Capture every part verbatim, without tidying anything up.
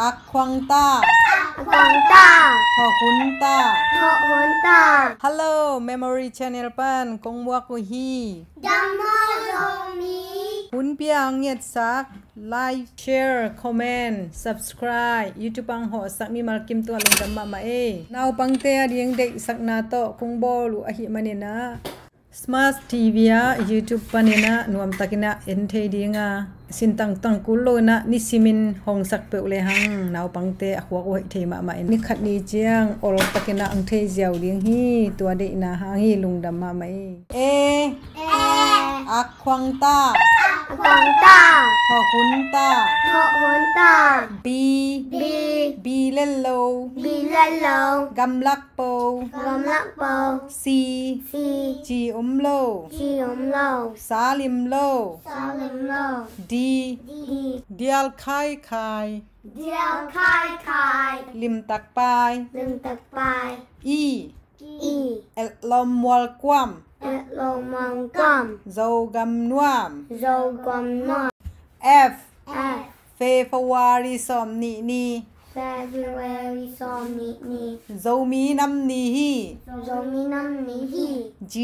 Ak khuang ta. Ak khuang ta. Thawh hun ta. Thawh hun ta. Hello, Memory Channel pan kong muak uh hi. Dam maw Zomi. Hun pia ang ngetsak, like, share, comment, subscribe, YouTube ang hawhsak mimal kim tungah lungdam mahmah ei. Naupangte a ding deihsakna tawh kong bawl uh ahih maninah Smart T V ah YouTube paninah nuamtakinah en thei dinga sintang tangkul loinah nisimin hongsak peuh lehang naupangte a khuak uh hoih thei mahmah in ni khat ni ciang oltakinah ang thei ziau ding hi. Tua deihna hang hi. Lungdam mahmah ei. A. A. Ak khuang ta. Ak khuang ta. Thawh hun ta. Thawh hun ta. Bi. Bi. Bi lel lo. Bi lel lo. Gamlak po. Gamlak po. Si. Si. Ci om lo. Ci om lo. Sa lim lo. Sa lim lo. Di. Di. Dial khai khai. Dial khai khai. Limtak pai. Limtak pai. I. I. Elh lawm mual kuam. Elh lawm mual kuam. Zogam nuam. Zogam nuam. F. F. February sawm nih ni. February sawm nih ni. Zomi nam ni hi. Zomi nam ni hi. G.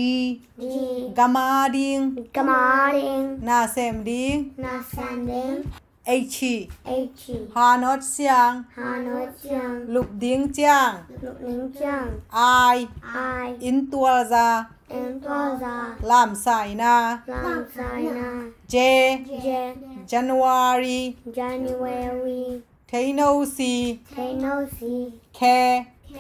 G. Gam a ding. Gam a ding. Na sem ding. Na sem ding. H. H. Hanawt siang. Hanawt siang. Lup ding ciang. Lup ding ciang. I. I. Inn tualza. Inn tualza. Lamsaina. Lamsaina. J. J. January. January. Theino si. Theino si. K. K.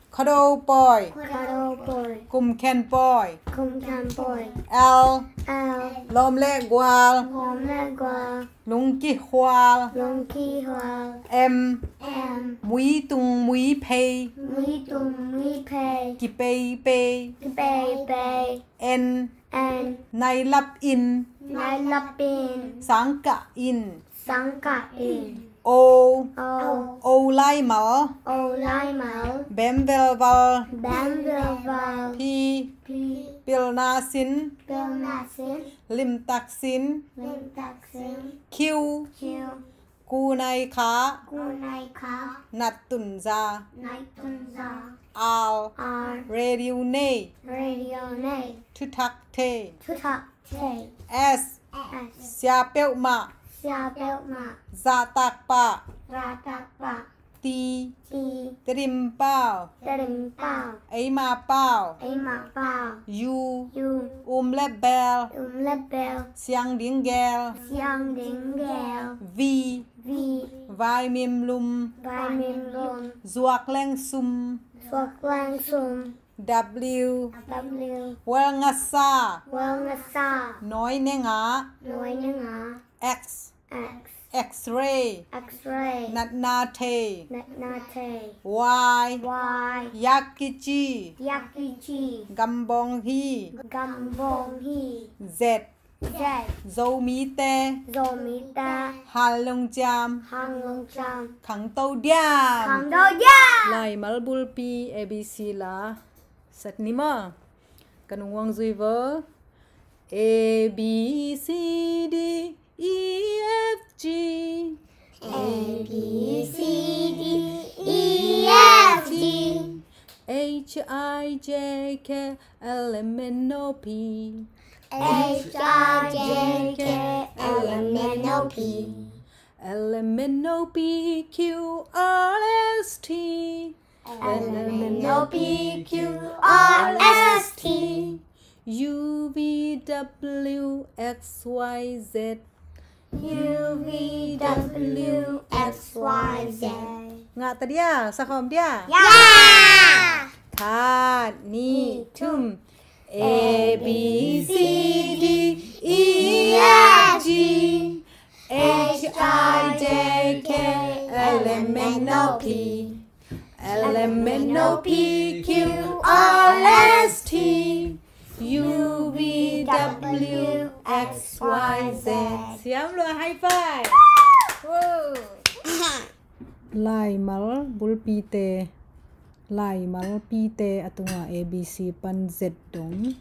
Khuado pawi. Khuado pawi. Kumkhen pawi. Kumkhen pawi. L. L. Lawm le gual. Lawm le gual. Lungkikhual. Lungkikhual. M. M. Muitung muiphei. Muitung muiphei. Kipeipei. Kipeipei. N. N. Nailap in. Nailap in. Sangkah in. Sangkah in. O. O. O laimal. O laimal. Bem velval. Bem velval. P. P. Pilna sin. Pilna sin. Limtak sin. Limtak sin. Q. Q. Kunai kha. Kunai kha. Nat tunza. Nat tunza. R. R. Radio nei. Radio nei. Thuthak thei. Thuthak thei. S. S. Sia peuhmah. Sia peuhmah. Zahtak pah. Zahtak pah. T. T. Tedim pau. Tedim pau. Eima pau. Eima pau. U. U. Um le bel. Um le bel. Siang ding gel. Siang ding gel. V. V. Vaimim lum. Vaimim lum. Zuak leng sum. Zuak leng sum. W. W. Welngasa. Welngasa. Nawi nenga. Nawi nenga. X. X. X-ray. X-ray. Natna thei. Natna thei. Y. Y. Yakici. Yakici. Gambawng hi. Gambawng hi. Z. Z. Zomite. Zomite. Hanlungciam. Hanlungciam. Khangto diam. Khangto diam. Laimal bulpi A B C la sak ni maw. Ka nung uang zui vo. A B C D E F G. A B C D E F G. H I J K L M N O P. H I J K L M N O P. L M N O P Q R S T. L M N O P Q R S T. U V W X Y Z. U V W X Y Z. Ngah ta dia, sakhawm dia. Ya. Khat, nih, thum. A B C D E F G H I J K L M N O P. L M N O P Q R S T U V W X Y Z. Siam lua, high five. Laimal bulpite, laimal pite a tunga A B C pan Z dong.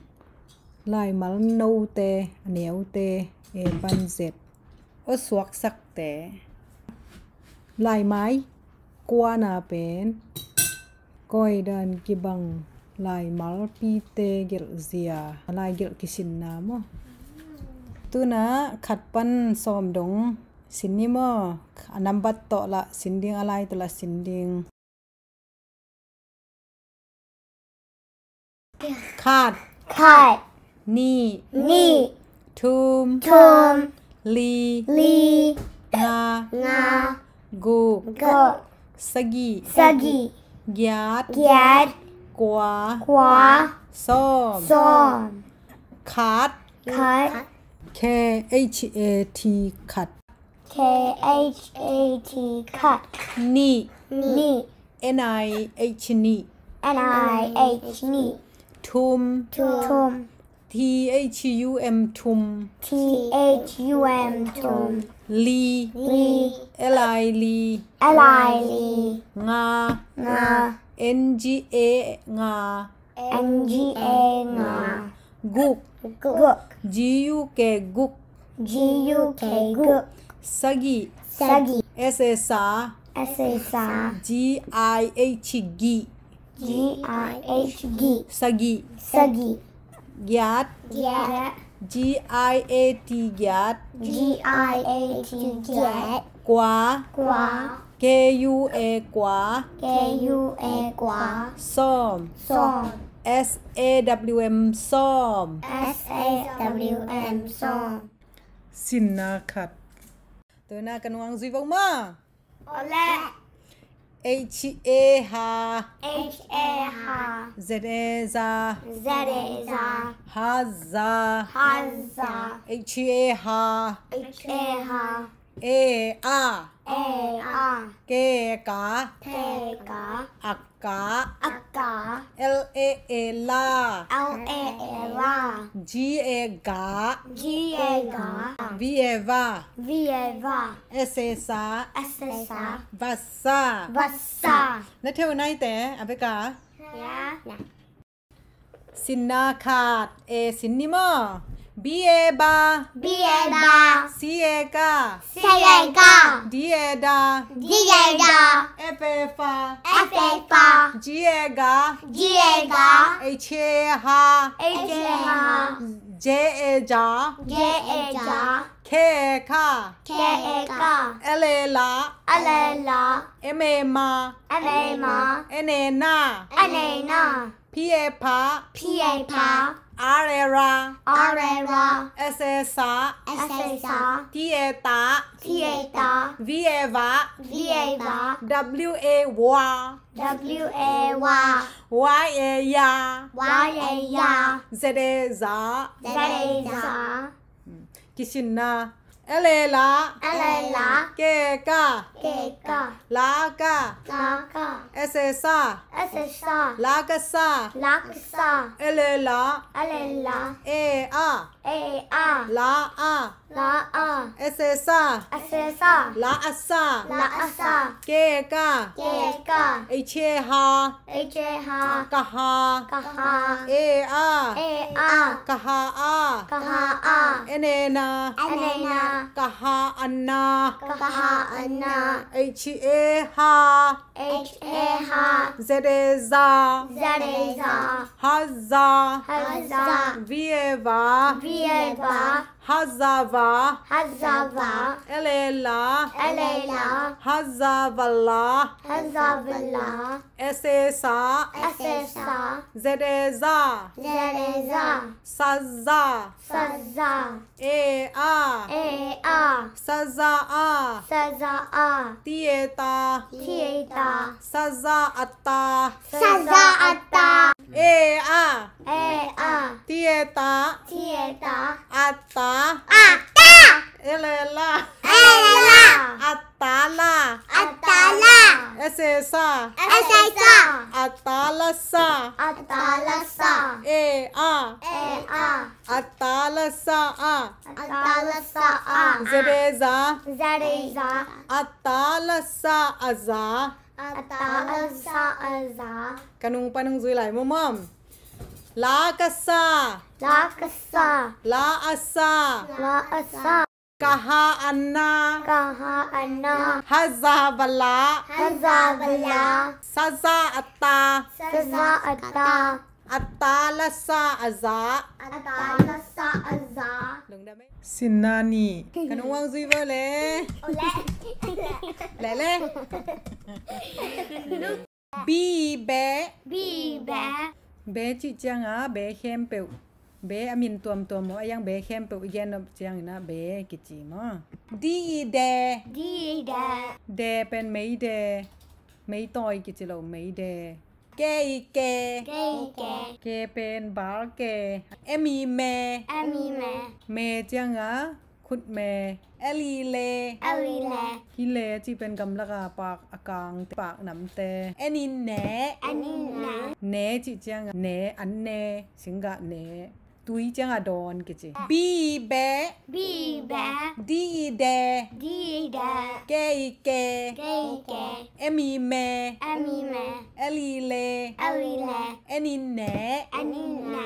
Laimal note, a neute A pan Z. Aw suaksakte. Laimai kuana pen koi dan kibang laimalpite gelhzia, laigelh kisinna maw? Tuna khat pan sawm dong sin ni maw? A nambat tawh lah sin ding, a lai tawh lah sin ding. Khat. Khat. Nih. Nih. Thum. Thum. Li. Li. Nga. Nga. Guk. Guk. Sagih. Sagih. Giat. Giat. Kua. Kua. Sawm. Sawm. Khat. Khat. K H A T, khat. K H A T, khat. Nih. Nih. N I H, nih. N I H, nih. Thum. Thum. T H U M, thum. T H U M, thum. Li. Li. L I, li. L I, li. Nga. Nga. N G A, nga. N G A, nga. Guk. Guk. G U K, guk. G U K, guk. Sagih. Sagih. S A, sa. S A, sa. G I H, gih. G I H, gih. Sagih. Sagih. Giat. Giat. G I A T, giat. G I A T, giat. Kua. Kua. K U A, kua. K U A, kua. Sawm. Sawm. S A W M, sawm. S A W M, sawm. Sinna khat. Tuna ka nung zui vo maw? Ole. H, A, ha. H, A, ha. Z, A, za. Z, A, za. Ha, za. Ha, za. H, A, ha. H, A, ha. E, a. E, a. Ke, ka. Ke, ka. A, ka. A, ka. L, A, e, la. L, A, e, la. G, A, ga. G, A, ga. V, A, va. V, A, va. S, A, sa. S, A, sa. Vasa. Vasa. Na theu naite, a beka. Ya. Sinna khat. A sin ni maw? B, A, ba. B, A, ba. C, A, ka. C, A, ka. D, A, da. D, A, da. F, A, fa. F, A, fa. G, A, ga. G, A, ga. H, A, ha. H, A, ha. J, A, ja. J, A, ja. K, A, ka. K, A, ka. L, A, la. L, A, la. M, A, ma. M, A, ma. N, A, na. N, A, na. P, A, pha. P, A, pha. R, A, ra. R, A, ra. S, A, sa. S, A, sa. T, A, ta. T, A, ta. V, A, va. V, A, va. W, A, wa. W, A, wa. Y, A, ya. Y, A, ya. Z, A, za. Z, A, za. Kisinna. L, A, la. L, A, la. K, A, ka. K, A, ka. La, ka. La, ka. S, A, sa. S, A, sa. La, ka, sa. La, ka, sa. L, A, la. L, A, la. A, a. A, a. La, a. La, a. S, A, sa. S, A, sa. La, a, sa. La, a, sa. K, A, ka. K, A, ka. H, A, ha. H, A, ha. Ka, ha. Ka, ha. A, a. A, a. Ka, ha, a. Ka, ha, a. N, A, na. N, A, na. Ka, ha, a, na. Ka, ha, a, na. H, A, ha. H, A, ha. Z, A, za. Z, A, za. Ha, za. Ha, za. V, A, va. V, A, va. Ha, za, va. Ha, za, va. L, A, la. L, A, la. Ha, za, va, la. Ha, za, va, la. S, A, sa. S, A, sa. Z, A, za. Z, A, za. Sa, za. Sa, za. A, a. A, a. Sa, za, a. Sa, za, a. T, A, ta. T, A, ta. Sa, za, a, ta. Sa, za, a, ta. A, a. A, a. T, A, ta. T, A, ta. A, ta. A, ta. L, A, la. L, A, la. A, ta, la. A, ta, la. S, A, sa. S, A, sa. A, ta, la, sa. A, ta, la, sa. A, a. A, a. A, ta, la, sa, a. A, ta, la, sa, a. Z, A, za. Z, A, za. A, ta, la, sa, a, za. A, ta, la, sa, a, za. Ka nung pan hong zui lai maw, maw? La, ka, sa. La, ka, sa. La, a, sa. La, a, sa. Kaha anna. Kaha anna. Haza bala. Haza bala. Saza ata. Saza ata. Ata lasa aza. Ata lasa aza. Sinna ni. Kan uang zui bo le. Ole. Le le. Bi be. Bi be. Be cih cianga be khempeuh, be a min tuamtuam maw, a yang be khempeuh i gen nop ciangina be kici maw. Di i de. Di i de. De pen mei de. Mei tawi kici lo, mei de. Ke i ke. Ke i ke. Ke pen bal ke. Em i me. Em i me. Me cianga khut me. El i le. El i le. Hi le cih pen gamlaka pak a kang pak namte. En i ne. En i ne. Ne cih cianga ne, an ne, singgah ne. Tui cianga dawn kici. Bi be. Bi be. Di i de. Di i de. Ke i ke. Ke i ke. Em i me. Em i me. El i le. El i le. En i ne. En i ne.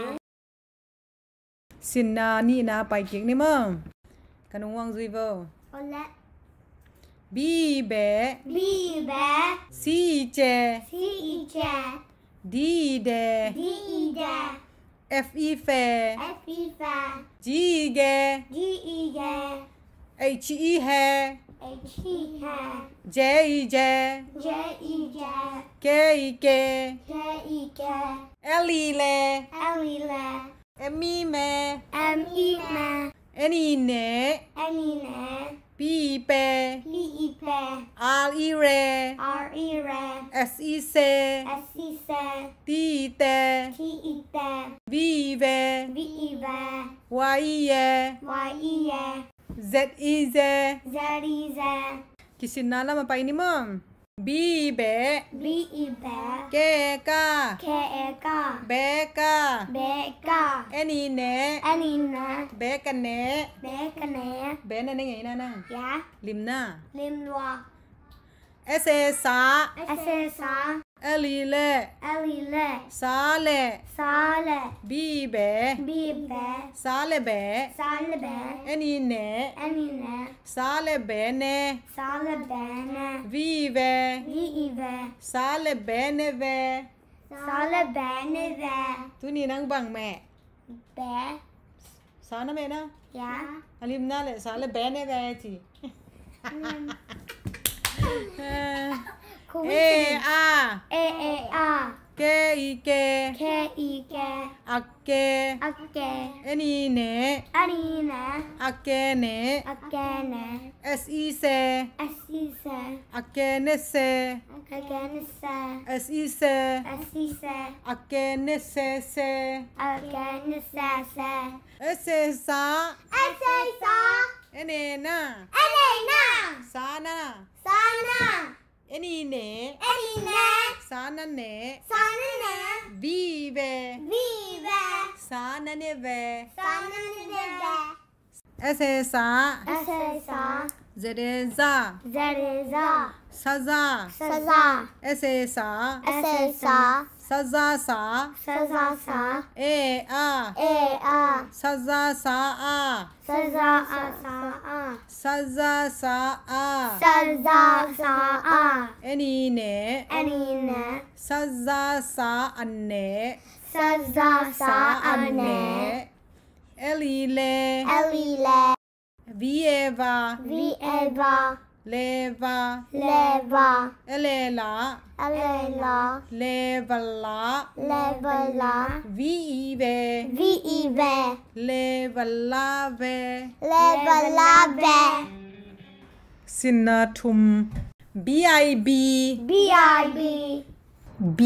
Sinna nihna pai kik ni maw. Kan uang zui bo. Ole. Bi be. Bi be. Si i ce. Si i ce. Di i de. Di i de. F i fe. F i fe. Ji i ge. Ji i ge. H i he. H i he. Je i je. Je i je. Ke i ke. Ke i ke. El i le. El i le. Em i me. Em i me. En i ne. En i ne. Pi i pe. Pi i pe. Ar i re. Ar i re. S i se. S i se. Ti i te. Ti i te. Vi i ve. Vi i ve. Wa i ye. Wa i ye. Zet i ze. Zet i ze. Kisinna lam a pai ni maw. Bi i be. Bi i be. Ke e ka. Ke e ka. Be ka. Be ka. En i ne. En i ne. Be ka ne. Be ka ne. Be na ne ngei na nang. Ya. Lim na. Lim lua. S e sa. S e sa. El i le. El i le. Sa le. Sa le. Bi i be. Bi i be. Sa le be. Sa le be. En i ne. En i ne. Sa le be ne. Sa le be ne. Vi i ve. Vi i ve. Sa le be ne ve. Sa le be ne ve. Tuni nang bang meh. Be. Sa na meh na? Ya. A lim na le sa le be ne ve ci. Mm. E a. E e a. Ke i ke. Ke i ke. Ak ke. Ak ke. En i ne. En i ne. Ak ke ne. Ak ke ne. S i se. S i se. Ak ke ne se. Ak ke ne se. S i se. S i se. Ak ke ne se se. Ak ke ne se se. S e sa. S e sa. En e na. En e na. Sa na. Sa na. En i ne. En i ne. Sa na ne. Sa na ne. Vi i ve. Vi i ve. Sa na ne ve. Sa na ne ve. S e sa. S e sa. Zet e za. Zet e za. Sa za. Sa za. S e sa. S e sa. Sa za sa. Sa za sa. E a. E a. Sa za sa a. Sa za a sa a. Sa za sa a. Sa za sa a. En i ne. En i ne. Sa za sa an ne. Sa za sa an ne. El i le. El i le. Vi e va. Vi e va. Le va. Le va. El e la. El e la. Le va la. Le va la. Vi i ve. Vi i ve. Le va la ve. Le va la ve. Sinna thum. B I B. B I B. B,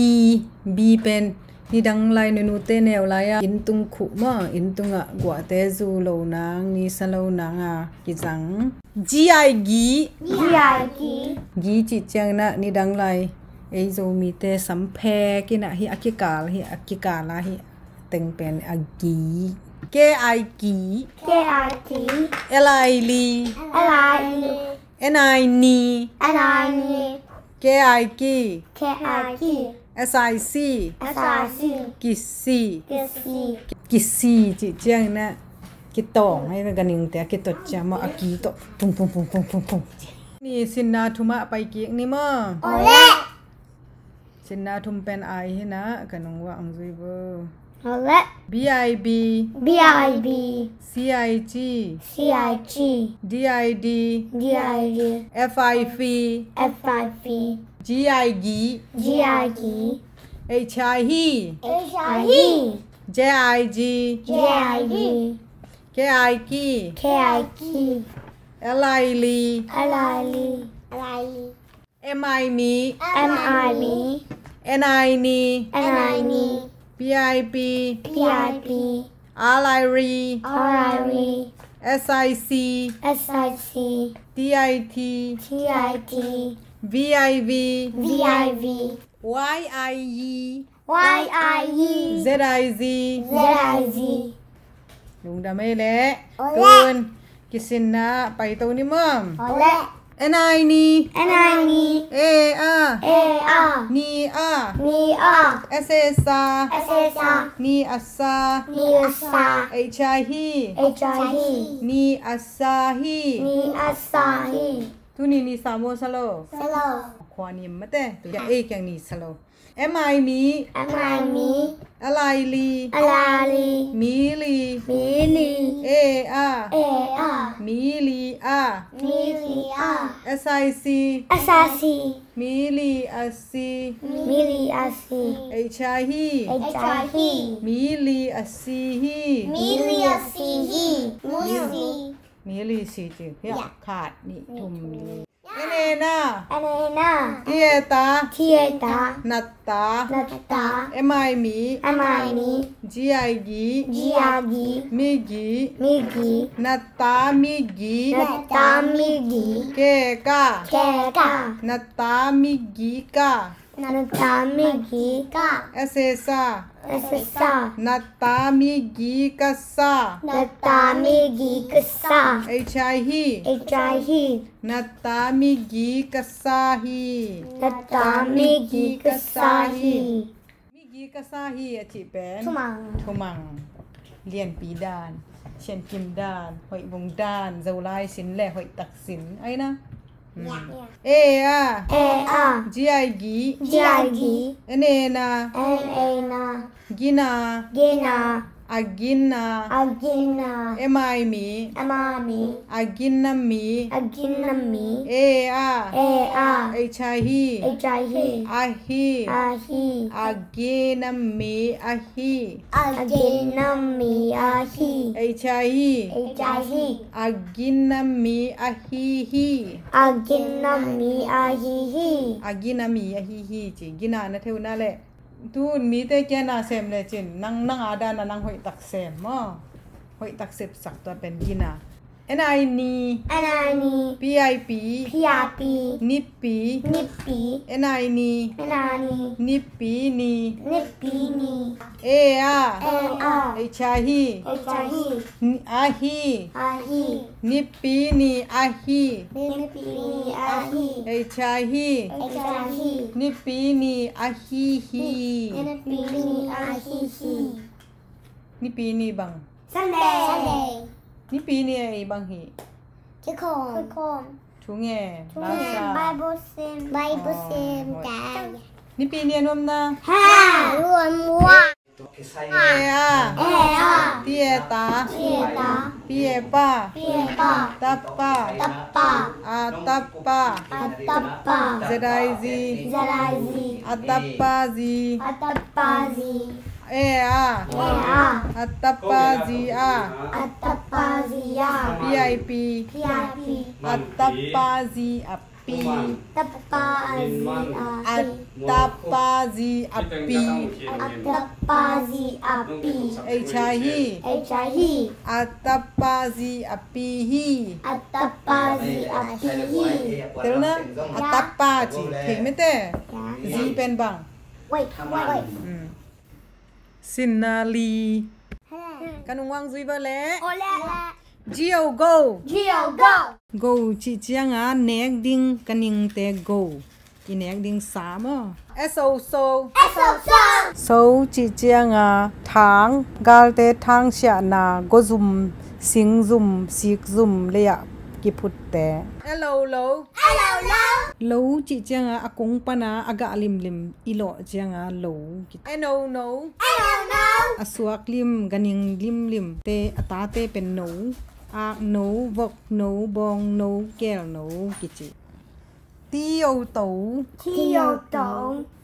B pen nidang lai nunute neu lai-a inn tung khuh maw, inn tungah guahte zu lo nang, nisa lo nang a kizang. G I gi. G I gi. Gi cih ciangin ah nidang lai ei Zomite samphek in ah hih a kikal, hih a kikal ah hih teng pen a gi. K I ki. K I ki. L I li. L I li. N I ni. N I ni. K I ki. K I ki. S I si. S I si. Kisi. Kisi. Kisi cih ciangin ah Kitawng, hei, ka ningte a kitot ciang maw, a ki tawh pung, pung, pung, pung, pung, pung. Ni sinna thum ah pai kik ni maw. Ole. Sinna thum pen ai hi na, ka nung uah ong zui vo. Ole. B I B. B I B. C I G. C I G. D I D. D I D. F I F. F I F. G I G. G I G. H I hi. H I hi. J I G. J I G. K I ki. K I ki. L I li. L I li. L I li. M I mi. M I mi. N I ni. N I ni. P I P. P I P. R I ri. R I ri. S I C. S I C. T I T. T I T. V I V. V I V. Y I yi. Y I yi. Z I zi. Z I zi. Lungdam ei leh. Ole. Tun kisinna pai to ni maw. Ole. N I ni. N I ni. A a. A a. Ni a. Ni a. S a sa. S a sa. Ni a sa. Ni a sa. H I hi. H I hi. Ni a sa hi. Ni a sa hi. Tuni ni sa maw sa lo? Sa lo. Khua ni mate. Tu ya e kiang ni sa lo. M I mi. M I mi. L I li. L I li. Mi li. Mi li. A a. A a. Mi li a. Mi li a. S I C. S I C. Mi li a si. Mi li a si. H I hi. H I hi. Mi li a si hi. Mi li a si hi. Mi li. Mi li si ci. Ya. Ya. Khat nih thum li. N A na. N A na. T A ta. T A ta. Nat ta. Nat ta. M I mi. M I mi. G I gi. G I gi. Mi gi. Mi gi. Nat ta mi gi. Nat ta mi gi. Ke ka. Ke ka. Nat ta mi gi ka. Nat ta mi gi ka. S a sa. S a sa. Nat ta mi gi ka sa. Nat ta mi gi ka sa. H I hi. H I hi. Nat ta mi gi ka sa hi. Nat ta mi gi ka sa hi. Mi gi ka sa hi a cih pen thumang. Thumang. Lianpi dan, siankim dan, hoih vung dan, Zolai sin le hoih tak sin. Ai na. Hmm. Ya, ya. A a. A a. G I gi. G I gi. N A na. N A na. Gina. Gina. A gina. A gina. M I mi. M I mi. A gina mi. A gina mi. A a. A a. H I hi. H I hi. A hi. A hi. A gina mi a hi. A gina mi a hi. H I hi. H I hi. A gina mi a hi hi. A gina mi a hi hi. A gina mi a hi hi ci. Gina na theu na le. Tun mite kia na sem le cin, nang, nang a dan a nang hoih tak sem maw. Hoih tak sepsak tua pen gina. N I ni. N I ni. P I P. P I P. Nipi. Nipi. N I ni. N I ni. Nipi ni. Nipi ni. A a. A a. H I hi. H I hi. N-, a hi. A hi. Nipi ni a hi. Nipi ni a hi. H I hi. H I hi. Nipi ni a hi hi. Nipi ni a hi hi. Nipi ni bang. Sunday. Sunday. Nipi ni a bang hi. Kikhawm. Kikhawm. Thu nge. Thu nge. Lasa. Bible sim. Bible sim. Nipi ni a nuam na. Ha, nuam ua. A a. A a. T A ta. T A ta. P A pa. P A pa. Ta pa. Ta pa. A ta pa. A ta pa. Z I zi. Z I zi. A ta pa zi. A ta pa zi. A a. A a. A ta pa zi a. A ta pa zi a. P I P. P I P. A ta pa zi a pi. Ta pa zi a pi. A ta pa zi a pi. A ta pa zi a pi. H I hi. H I hi. A ta pa zi a pi hi. A ta pa zi a pi hi. Tel na. A ta pa ci. Thei mete. Zi pen bang. Wait, wait. Sinna li. Ka nung uang zui va le. Go. Go cih cianga nek ding ka ningte go. I nek ding sa maw. S O so. S O so. So cih cianga thang, galte thang siahna, go zum Singzum, sikzum lei-ah kiphutte. E lo lo. E lo lo. Lo cih cianga a kung pana a gah limlim i lawh cianga lo kici. E no no. E no no. A suak lim, ganing limlim te a tate pen no. Ak no, vok no, bawng no, kel no kici. T O to. T O to.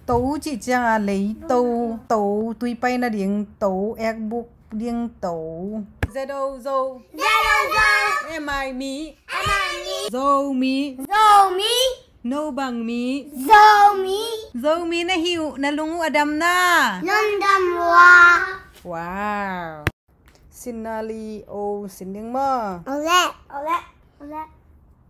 To cih cianga lei to, to tui pai nading to, ekbuk ding to. Z O zo. Z O zo. M I mi. M I mi. Zomi. Zomi. No bang mi. Zomi. Zomi na hi uh, na lung uh a dam na. Lungdam lua. Wow. Sinna li o sin ding maw? Ole, ole, ole.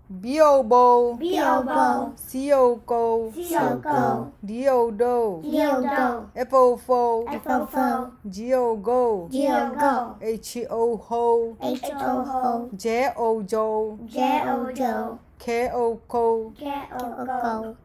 B O bo. B O bo. C O ko. C O ko. D O do. D O do. F O fo. F O fo. G O go. G O go. H O ho. H O ho. J O jo. J O jo. K O ko. K O ko.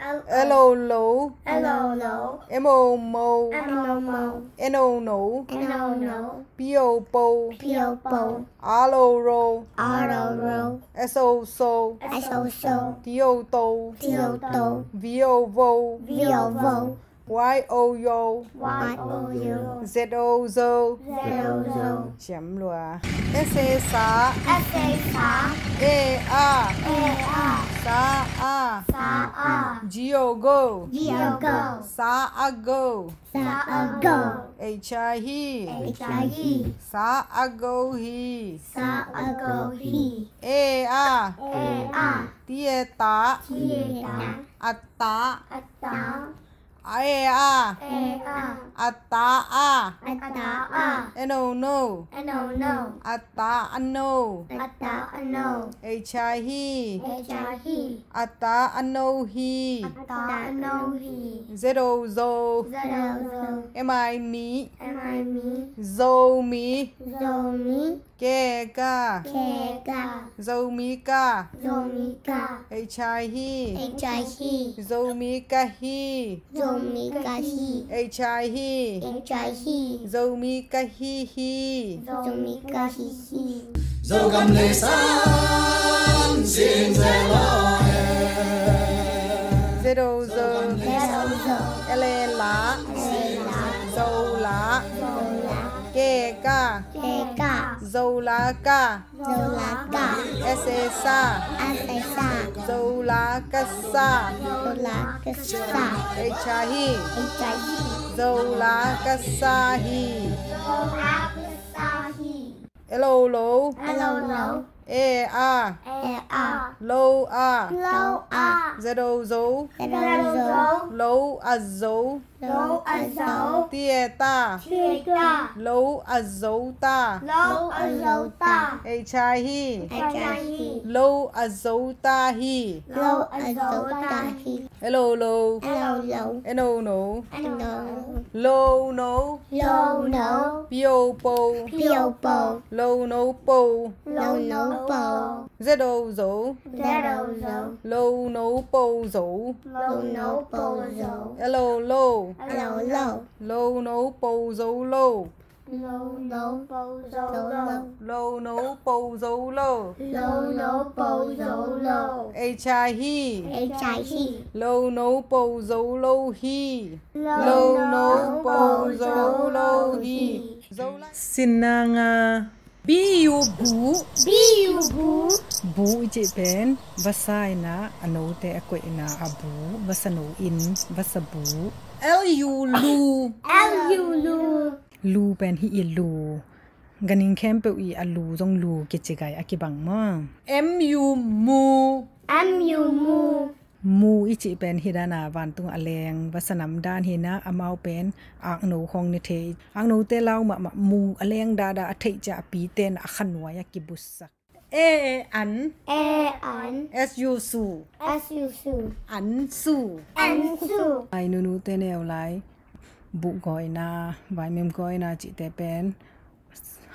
L O lo. L O lo. M O mo. M O mo. N O no. N O no. P O po. P O po. R O ro. R O ro. S O so. S O so. T O to. T O to. V O vo. V O vo. Y O yo. Y O yo. Z O zo. Z O zo. Ciam lua. S A sa. S A sa. A a. A a. Sa a. Sa a. G O go. G O go. Sa a go. Sa a go. H I hi. H I hi. Sa a go hi. Sa a go hi. A a. A a. T A ta. T A ta. A ta. A ta. A a. A a. A ta a. A ta a. N O no. N O no. A ta a no. A ta a no. H I hi. H I hi. A ta a no hi. A ta a no hi. Z O zo. Z O zo. M I mi. M I mi. Zomi. Zomi. Ke ka. Ke ka. Zomi ka. Zomi ka. H I hi. H I hi. Zomi ka hi. Zomi ka hi. H I hi. H I hi. Zomi ka hi hi. Zomi ka hi hi. Zogam le san sin ze lo he. Z O zo. Z O zo. L A la. L A la. Zo la. Zo la. Ke ka. Ke ka. Zo la ka. Zo la ka. S A sa. S A sa. Zo la ka sa. Zo la ka sa. H I hi. H I hi. Zo la ka sa hi. Zo la ka sa hi. L O lo. L O lo. A a. A a. Lo a. Lo a. Z O zo. Z O zo. Lo a zo. Lo a zo. T A ta. T A ta. Lo a zo ta. Lo a zo ta. H I hi. H I hi. Lo a zo ta hi. Lo a zo ta hi. L O lo. L O lo. N O no. N O no. Lo no. Lo no. P O po. P O po. Lo no po. Lo no po. Z O zo. Z O zo. Lo no po zo. Lo no po zo. L O lo. L O lo. Lo no po zo lo. Lo no po zo lo. Lo no po zo lo. Lo no po zo lo. H I hi. H I hi. Lo no po zo lo hi. Lo no po zo lo hi. Zo la. Sinna nga. B U bu. B U bu. Bu i cih pen vasa in ah a note a koihna a bu, vasa no inn, vasa bu. L U lu. L U lu. Lu pen hih i lu. Ganhing khempeuh i a lu zong lu kici gai a kibang maw. M U mu. M U mu. Mu i cih pen hih dan a vantung a leng vasa nam dan hi in ah, amau pen akno khawng ne thei. Aknote lau mahmah, mu a leng dahdah a theih ciang a pite in ah a khanuai a kibutsak. A, an. A, an. S U su. S U su. An su. An su. Ai, nunute neu lai. Buh gawina, vaimim gawina cihte pen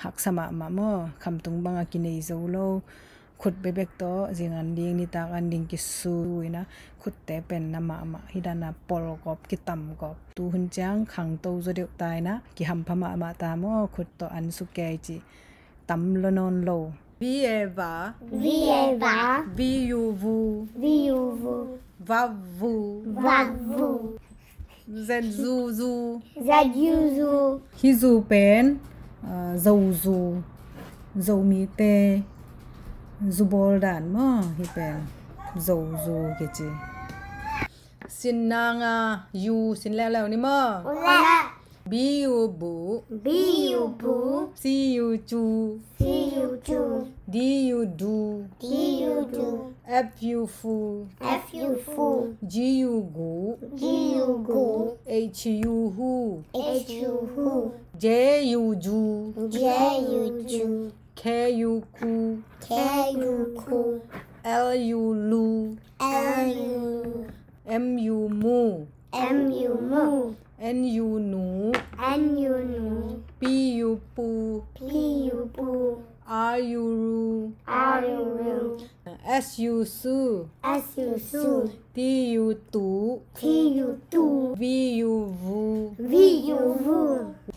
haksa mahmah maw, khamtung banga kinei zo lo. Khut bekbek tawh zingan ding, nitak an ding kisu in ah, khutte pen na mahmah hih dan a pawlgawp, kitamgawp. Tu hun ciang khangto zaw deuh ta in ah, kihampha mahmah ta maw, khut tawh an su kei cih. tam lo nawn lo. V a va. V a va. V u vu. V u vu. Va vu. Va vu. Z zu zu. Z u zu. Hih zu pen, ah, Zo zu. Zomite zu bawl dan maw, hih pen Zo zu kici. Sin nang a, u sin leuleu ni maw? U le. B u bu. B u bu. C u cu. C u cu. D u du. D u du. F u fu. F u fu. G u gu. G u gu. H u hu. H u hu. J u ju. J u ju. K u ku. K u ku. L u lu. L u lu. M u mu. M u mu. N u nu. N u nu. P u pu. P u pu. R u ru. R u ru. S u su. S u su. T u tu. T u tu. V u vu. V u vu.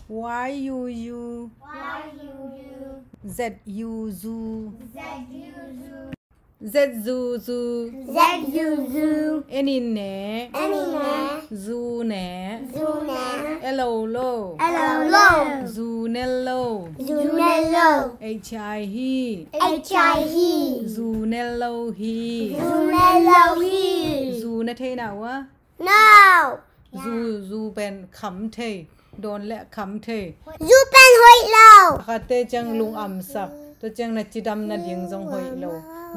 Y u yu. Y u yu. Z u zu. Z u zu. Z u zu. Z u zu. N i ne. N i ne. Zu ne. Zu ne. L o lo. L o lo. Zu ne lo. Zu ne lo. H i hi. H i hi. Zu ne lo hi. Zu ne lo hi. Zu na thei na ua? No. Zu, zu pen kham thei. Dawn le kham thei. Zu pen hoih lo. Khatte ciang lung amsak. Tua ciang na cidam nading zong hoih lo.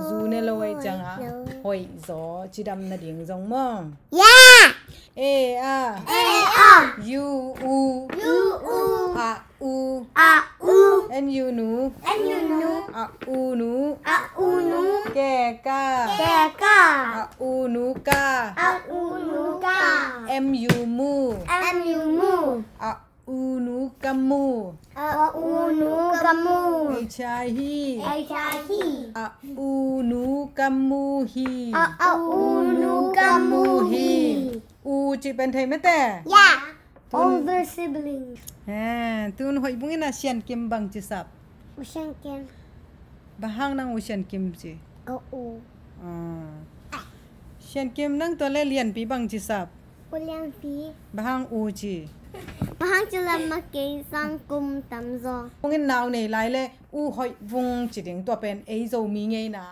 Zu ne lo ahih ciangah hoih zaw cidam nading zong maw? Yeah. A a. A a. U u. U u. A u. A u. N u nu. N u nu. A u nu. A u nu. Ke ka. Ke ka. A u nu ka. A u nu ka. M u mu. M u mu. A u nu ka mu. A u nu ka mu. H i hi. H i hi. A u nu ka mu hi. A u nu ka mu hi. U cih pen thei mete? Yeah. Tun older sibling. He, tun hoih bung in a Sian Kim bang ci sap? U Sian Kim. Bang hang nang U Sian Kim ci? Ka u. Ah. Sian Kim, nang tua le Lianpi bang ci sap? U Lianpi. Bang hang u ci? Bang hang ci lam ma kei sang kum tam zaw. Bung in nau nei lai le u hoih bung ci ding, tua pen ei Zomi ngeina.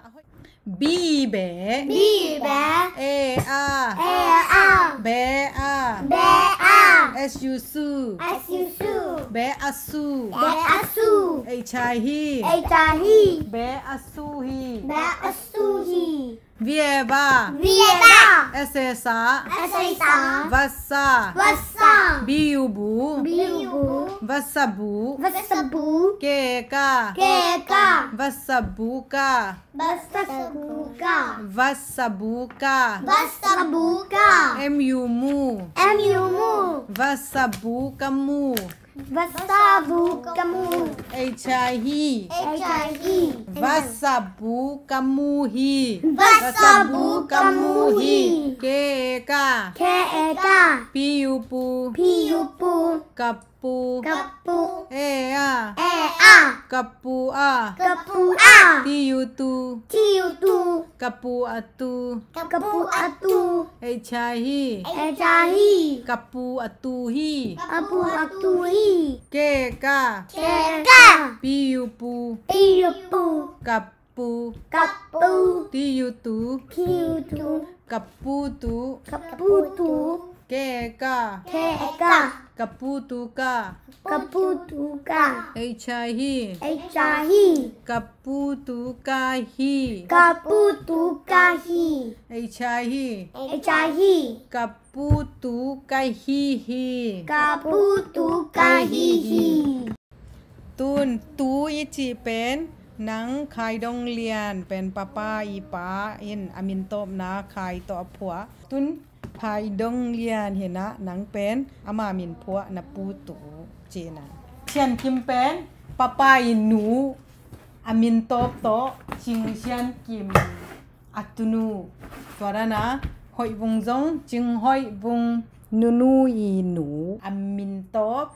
B be. B be. A a. A a. Be a. Be a. S u su. S u su. Be a su. Be a su. H i hi. H i hi. Be a su hi. Be a su hi. V a va. V a va. S a sa. S a sa. Va sa. Va sa. B u bu. B u bu. Va sa bu. Va sa bu. Ke ka. Ke ka. Va sa bu ka. Va sa bu ka. Va sa bu ka. Va sa bu ka. M u mu. M u mu. Va sa bu ka mu. Va sa bu ka mu. H i hi. H i hi. Va sa bu ka mu hi. Va sa bu ka mu hi. Ke ka. Ke ka. P u pu. P u pu. Ka pu. Ka pu. E a. E a. Ka pu a. Ka pu a. T u tu. T u tu. Ka pu a tu. Ka pu a tu. H i hi. H i hi. Ka pu a tu hi. Ka pu a tu hi. Ke ka. Ke ka. P u pu. P u pu. Ka pu. Ka pu. T u tu. T u tu. Ka pu tu. Ka pu tu. Ke ka. Ke ka. Ka pu tu ka. Ka pu tu ka. H i hi. H i hi. Ka pu tu ka hi. Ka pu tu ka hi. H i hi. H i hi. Ka pu tu ka hi hi. Ka pu tu ka hi hi. Tun tu i cih pen nang Khai Dong Lian pen papa i pa in a min tawpna Khai tawh a phuah. Tun Khai Dong Lian hi-in ah nang pen ama min phuah na pu tu ci-in ah. Sian Kim pen papa i nu a min tawp tawh Cing Sian Kim a tunu. Tua dan a Hoih Vung zong Cing Hoih Vung nunu i nu a min tawp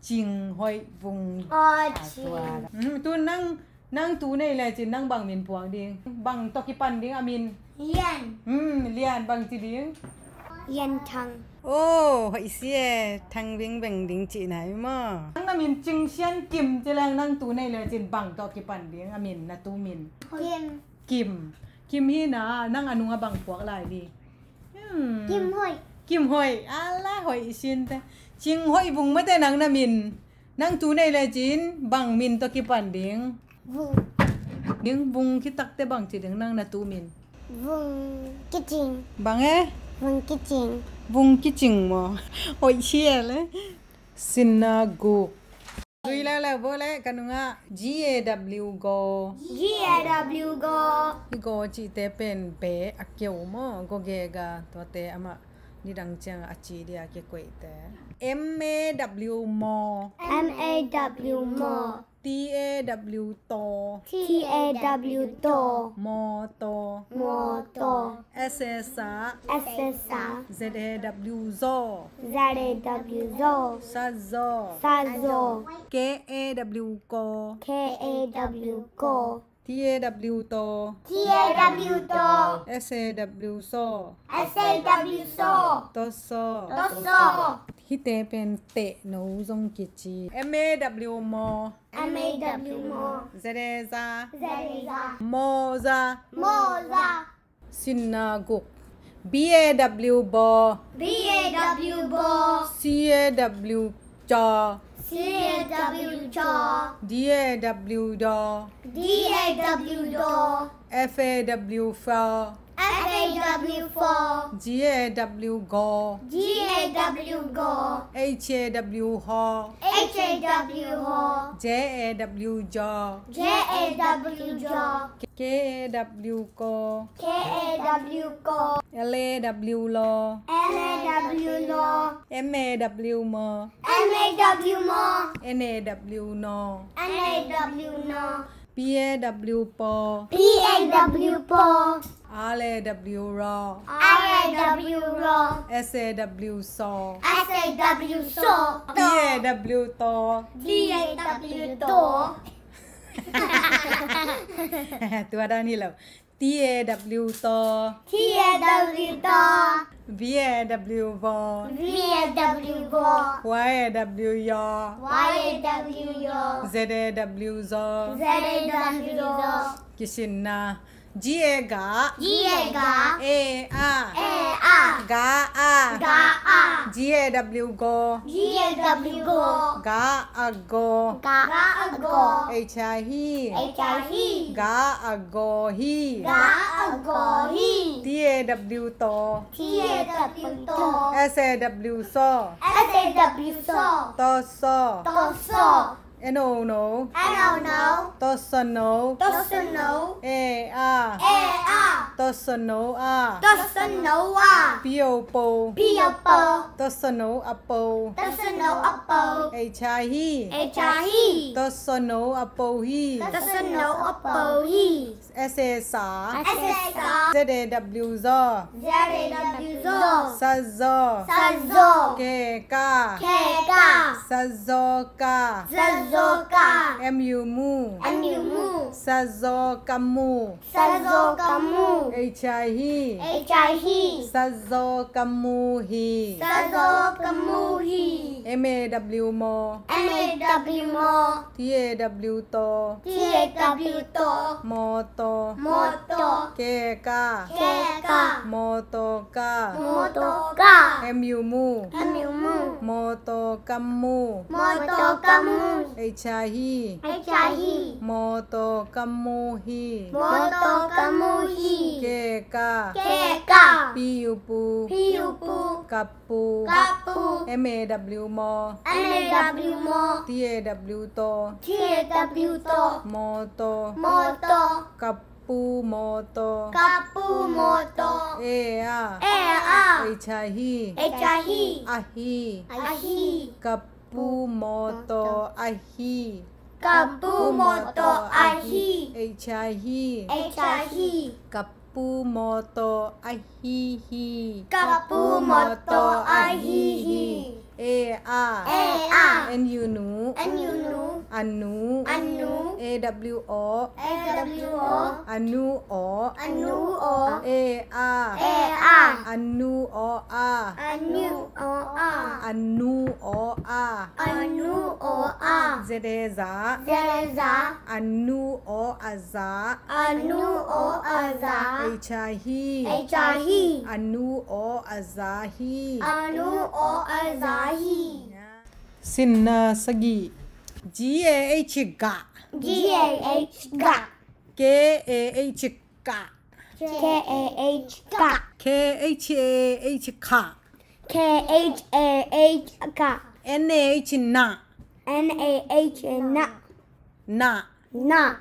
Cing Hoih Vung. Aw, Cing. Hmm, tu nang, nang tu nei lecin nang bang min phuak ding? Bang tawh kipan ding a min? Lian. Hmm, Lian, bang ci ding? Lian Thang. Oh, hoih sia, Thang Ving Veng ding cihna hi maw? Nang na min Cing Sian Kim ci leng nang tu nei lecin bang tawh kipan ding a min, na tu min? Kim. Kim. Kim hi na, nang a nungah bang phuak lai ding? Hmm. Kim Hoih. Kim Hoih. Ala hoih i sinte. Cing Hoih Vung mate nang na min. Nang tu nei lecin bang min tawh kipan ding? Vung. Ding Vung kitakte bang ci ding nang na tu min? Vung Kicing. Bang e? Vung Kicing. Vung Kicing maw? Hoih sia le. Sinna guk. Zui leuleu bo le ka nungah G A W gaw. G A W gaw. Hi gaw cihte pen be a keu maw, gaw ge ga tuate amah nidang ciang a ci dia kikoihte. M A W maw. M A W maw. T A W taw. T A W taw. Maw taw. Maw taw. S A sa. S A sa. Z A W zaw. Z A W zaw. Sa zaw. Sa zaw. K A W kaw. K A W kaw. T A W taw. T A W taw. S A W saw. S A W saw. Taw saw. Taw saw. Hihte pen tehno zong kici. M A W maw. M A W maw. Z A za. Z A za. Maw za. Maw za. Sinna guk. B A W baw. B A W baw. C A W caw. C A W caw. D A W daw. D A W daw. F A W faw. F A W faw. G A W gaw. G A W gaw. H A W haw. H A W haw. J A W jaw. J A W jaw. K A W kaw. K A W kaw. L A W law. L A W law. M A W maw. M A W maw. N A W naw. N A W naw. P A W paw. P A W paw. R A W raw. R A W raw. S A W saw. S A W saw. T A W taw. T A W taw. Tua dan hi lo. T A W taw. T A W taw. V A W vaw. V A W vaw. Y A W yaw. Y A W yaw. Z A W zaw. Z A W zaw. Kisinna. G A ga. G A ga. A a. A a. Ga a. Ga a. G A W gaw. G A W gaw. Ga a gaw. Ga a gaw. H a hi. H a hi. Ga a gaw hi. Ga a gaw hi. T A W taw. T A W taw. S A W saw. S A W saw. Taw saw. Taw saw. N O no. N O no. Taw saw no. Taw saw no. A a. A a. Taw saw no a. Taw saw no a. P O po. P O po. Taw saw no a po. Taw saw no a po. H a hi. H a hi. Taw saw no a po hi. Taw saw no a po hi. S A sa. S A sa. Z A W zaw. Z A W zaw. Sa zaw. Sa zaw. K ka. K ka. Sa zaw ka. Sa zaw ka. M U mu. M U mu. Sa zaw ka mu. Sa zaw ka mu. H a hi. H a hi. Sa zaw ka mu hi. Sa zaw ka mu hi. M A W maw. M A W maw. T A W taw. T A W taw. Mawtaw. Mawtaw. K ka. K ka. Mawtaw ka. Mawtaw ka. M U mu. M U mu. Mawtaw ka mu. Mawtaw ka mu. H a hi. H a hi. Mawtaw ka mu hi. Mawtaw ka mu hi. K ka. K ka. P U pu. P U pu. Ka pu. Ka pu. M A W maw. M A W maw. T A W taw. T A W taw. Mawtaw. Mawtaw. Ka pu mawtaw. Ka pu mawtaw. A a. A a. H a hi. H a hi. Ahi. Ahi. Ka pu mawtaw ahi. Ka pu mawtaw ahi. H a hi. H a hi. Ka pu mawtaw ahi hi. Ka pu mawtaw ahi hi. A, a. A, a. N, u, nu. N, u, nu. Anu. Anu. A, w, o. A, w, o. Anu, o. Anu, o. A, a. A, a. Anu, o, a. Anu, o, a. Anu, o, a. Anu, o, a. Z, e, za. Z, e, za. Anu, o, a, za. Anu, o, a, za. H, a, hi. H, a, hi. Anu, o, a, za, hi. Anu, o, a, za, hi. Sinna sagih. G, a, h, gah. G, a, h, gah. K, a, h, kah. K, a, h, kah. K, h, a, h, khah. K, h, a, h, khah. N, a, h, nah. N, a, h, nah. Nah. Nah.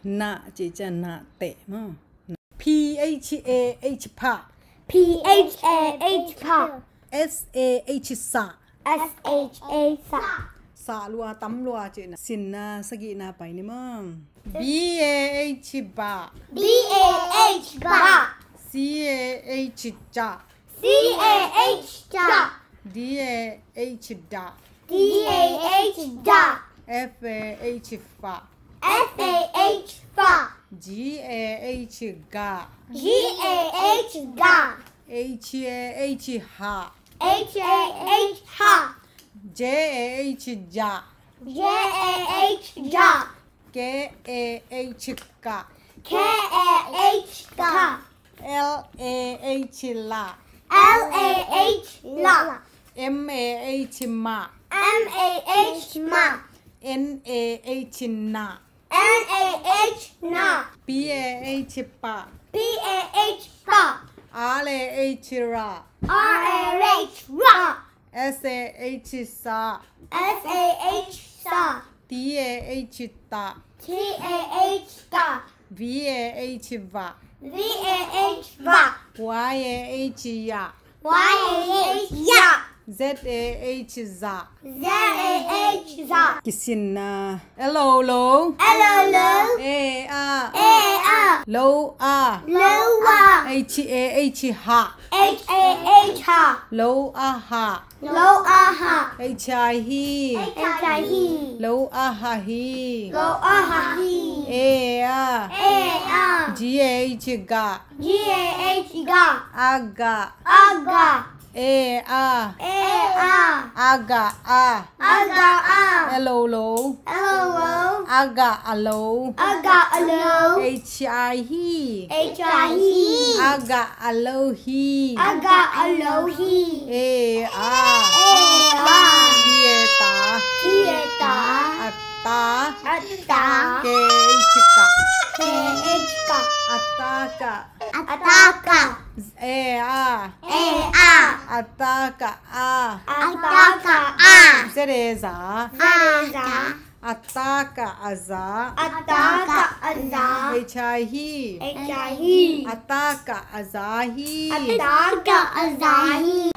Nah, ci ciang nah teh maw. P, h, a, h, phah. P, h, a, h, phah. S, a, h, sah. S, h, a, sah. Sah lua, tam lua cihna. Sinna sagihna pai ni maw. B, a, h, bah. B, a, h, bah. C, a, h, cah. C, a, h, cah. D, a, h, dah. D, a, h, dah. F, a, h, fah. F, a, h, fah. G, a, h, gah. G, a, h, gah. H, a, h, hah. H, a, h, hah. J, a, h, jah. J, a, h, jah. K, a, h, kah. K, a, h, kah. L, a, h, lah. L, a, h, lah. M, a, h, mah. M, a, h, mah. N, a, h, nah. N, a, h, nah. P, a, h, pah. P, a, h, pah. R, a, h, rah. R, a, h, rah. S, a, h, sah. S, a, h, sah. T, a, h, tah. T, a, h, tah. V, a, h, vah. V, a, h, vah. Y, a, h, yah. Y, a, h, yah. Z, a, h, zah. Z, a, h, zah. Kisinna. L, o, lo. L, o, lo. A, a. A, a. Lo, a. Lo, a. H, a, h, hah. H, a, h, hah. Lo, a, hah. Lo, a, hah. H, a, hi. H, a, hi. Lo, a, hah, hi. Lo, a, hah, hi. A, a. A, a. G, a, h, gah. G, a, h, gah. Agah. Agah. A, a. A, a. Agah, a. Agah, a. L, o, lo. L, o, lo. Agah, a, lo. Agah, a, lo. H, a, hi. H, a, hi. Agah, a, lo, hi. Agah, a, lo, hi. A, a. A, a. T, a, tah. T, a, tah. Attah. Attah. K, a, h, kah. K, a, h, kah. Attah, kah. Attah, kah. A, a. A, a. Attah, kah, a. Attah, kah, a. Z, a, za. Z, a, za. Attah, kah, a, za. Attah, kah, a, za. H, a, hi. H, a, hi. Attah, kah, a, za, hi. Attah, kah, a, za, hi.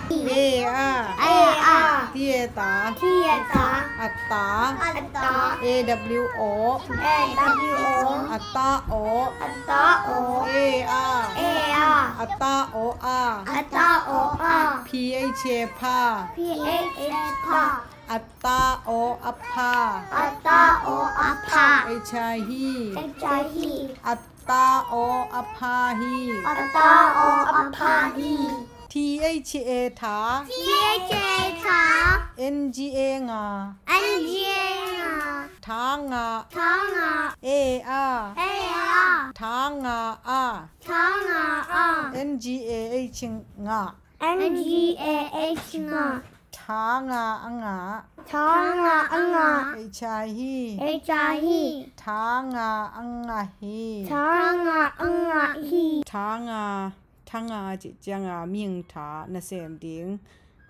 A, a. A, a. T, a, tah. T, a, tah. Attah. Attah. A, w, o. A, w, o. Attah, o. Attah, o. A, a. A, a. Attah, o, a. Attah, o, a. P, h, a, phah. P, h, a, phah. Attah, o, a, phah. Attah, o, a, phah. H, a, hi. H, a, hi. Attah, o, a, phah, hi. Attah, o, a, phah, hi. T, h, a, thah. T, h, a, thah. N, g, a, ngah. N, g, a, ngah. Thangah. Thangah. A, a. A, a. Thangah, a. Thangah, a. N, g, a, h, ngah. N, g, a, h, ngah. Thangah, a ngah. Thangah, a ngah. H, a, hi. H, a, hi. Thangah, a ngah, hi. Thangah, a ngah, hi. Thangah, thangah cih ciangah mihing tha nasem ding,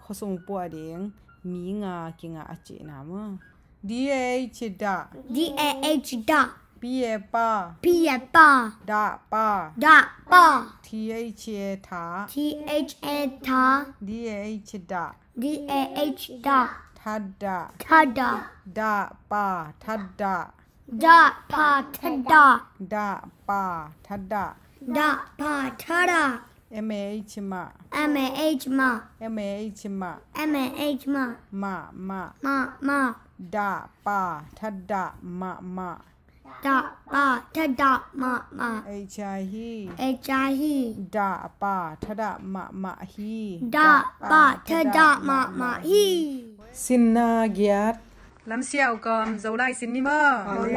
khuasung puah ding, mi nga kingah a cihna maw. D, a, h, dah. D, a, h, dah. P, a, pah. P, a, pah. Dah, pah. Dah, pah. T, h, a, thah. T, h, a, thah. D, a, h, dah. D, a, h, dah. Thadah. Thadah. Dah, pah, thadah. Dah, pah, thadah. Dah, pah, thadah. Dah, pah, thadah. M A H mah. M A H mah. M A H mah. M A H mah. Mah mah. Mah mah. Dah pa tha dah mah mah. Dah pa tha dah mah mah. H I hi. H I hi. Dah pa tha dah mah mah hi. Dah pa tha dah mah mah hi. Sinna giat. Lamsiau kom Zolai sin ni maw?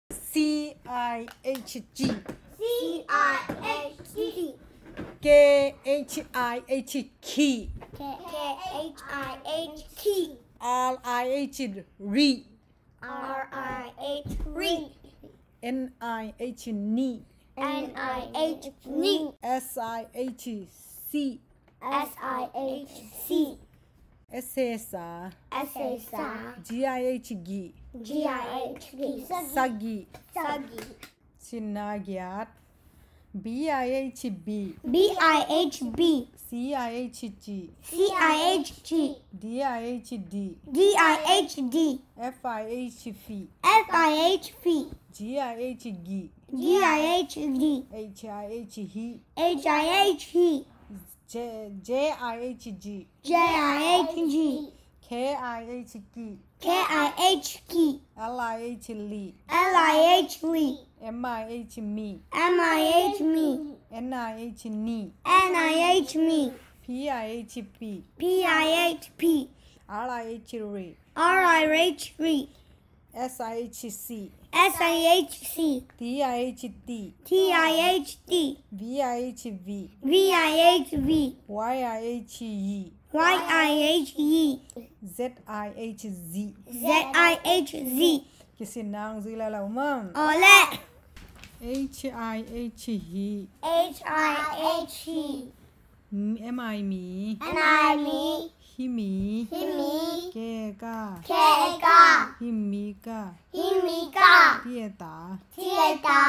C I H G. C I H G. K H I H, khi. K H I H, khi. R I H, rih. R I H, rih. N I H, nih. N I H, nih. S I H, sih. S I H, sih. S H, sah. S H, sah. G I H, gih. G I H, gih. Sagih. Sagih. Sinna giat. B I H, bih. B I H, bih. C I H, cih. C I H, cih. D I H, dih. D I H, dih. F I H, fih. F I H, fih. G I H, gih. G I H, gih. H I H, hih. H I H, hih. J, J I H, jih. J I H, jih. K I H, kih. K I H, kih. L I H, lih. L I H, lih. M I H, mih. M I H, mih. N I H, nih. N I H, nih. P I H, pih. P I H, pih. R I H, rih. R I H, rih. S I H, sih. S I H, sih. T I H, tih. T I H, tih. V I H, vih. V I H, vih. Y I H, yih. Y I H, yih. Z I H, zih. Z I H, zih. Kisin nang zui la lo maw? Aw leh. H I H, hih. H I H, hih. M I, mi. M I, mi. Hi mi. Hi mi. Ke ka. Ke ka. Hi mi ka. Hi mi ka. Ti e ta. Ti e ta.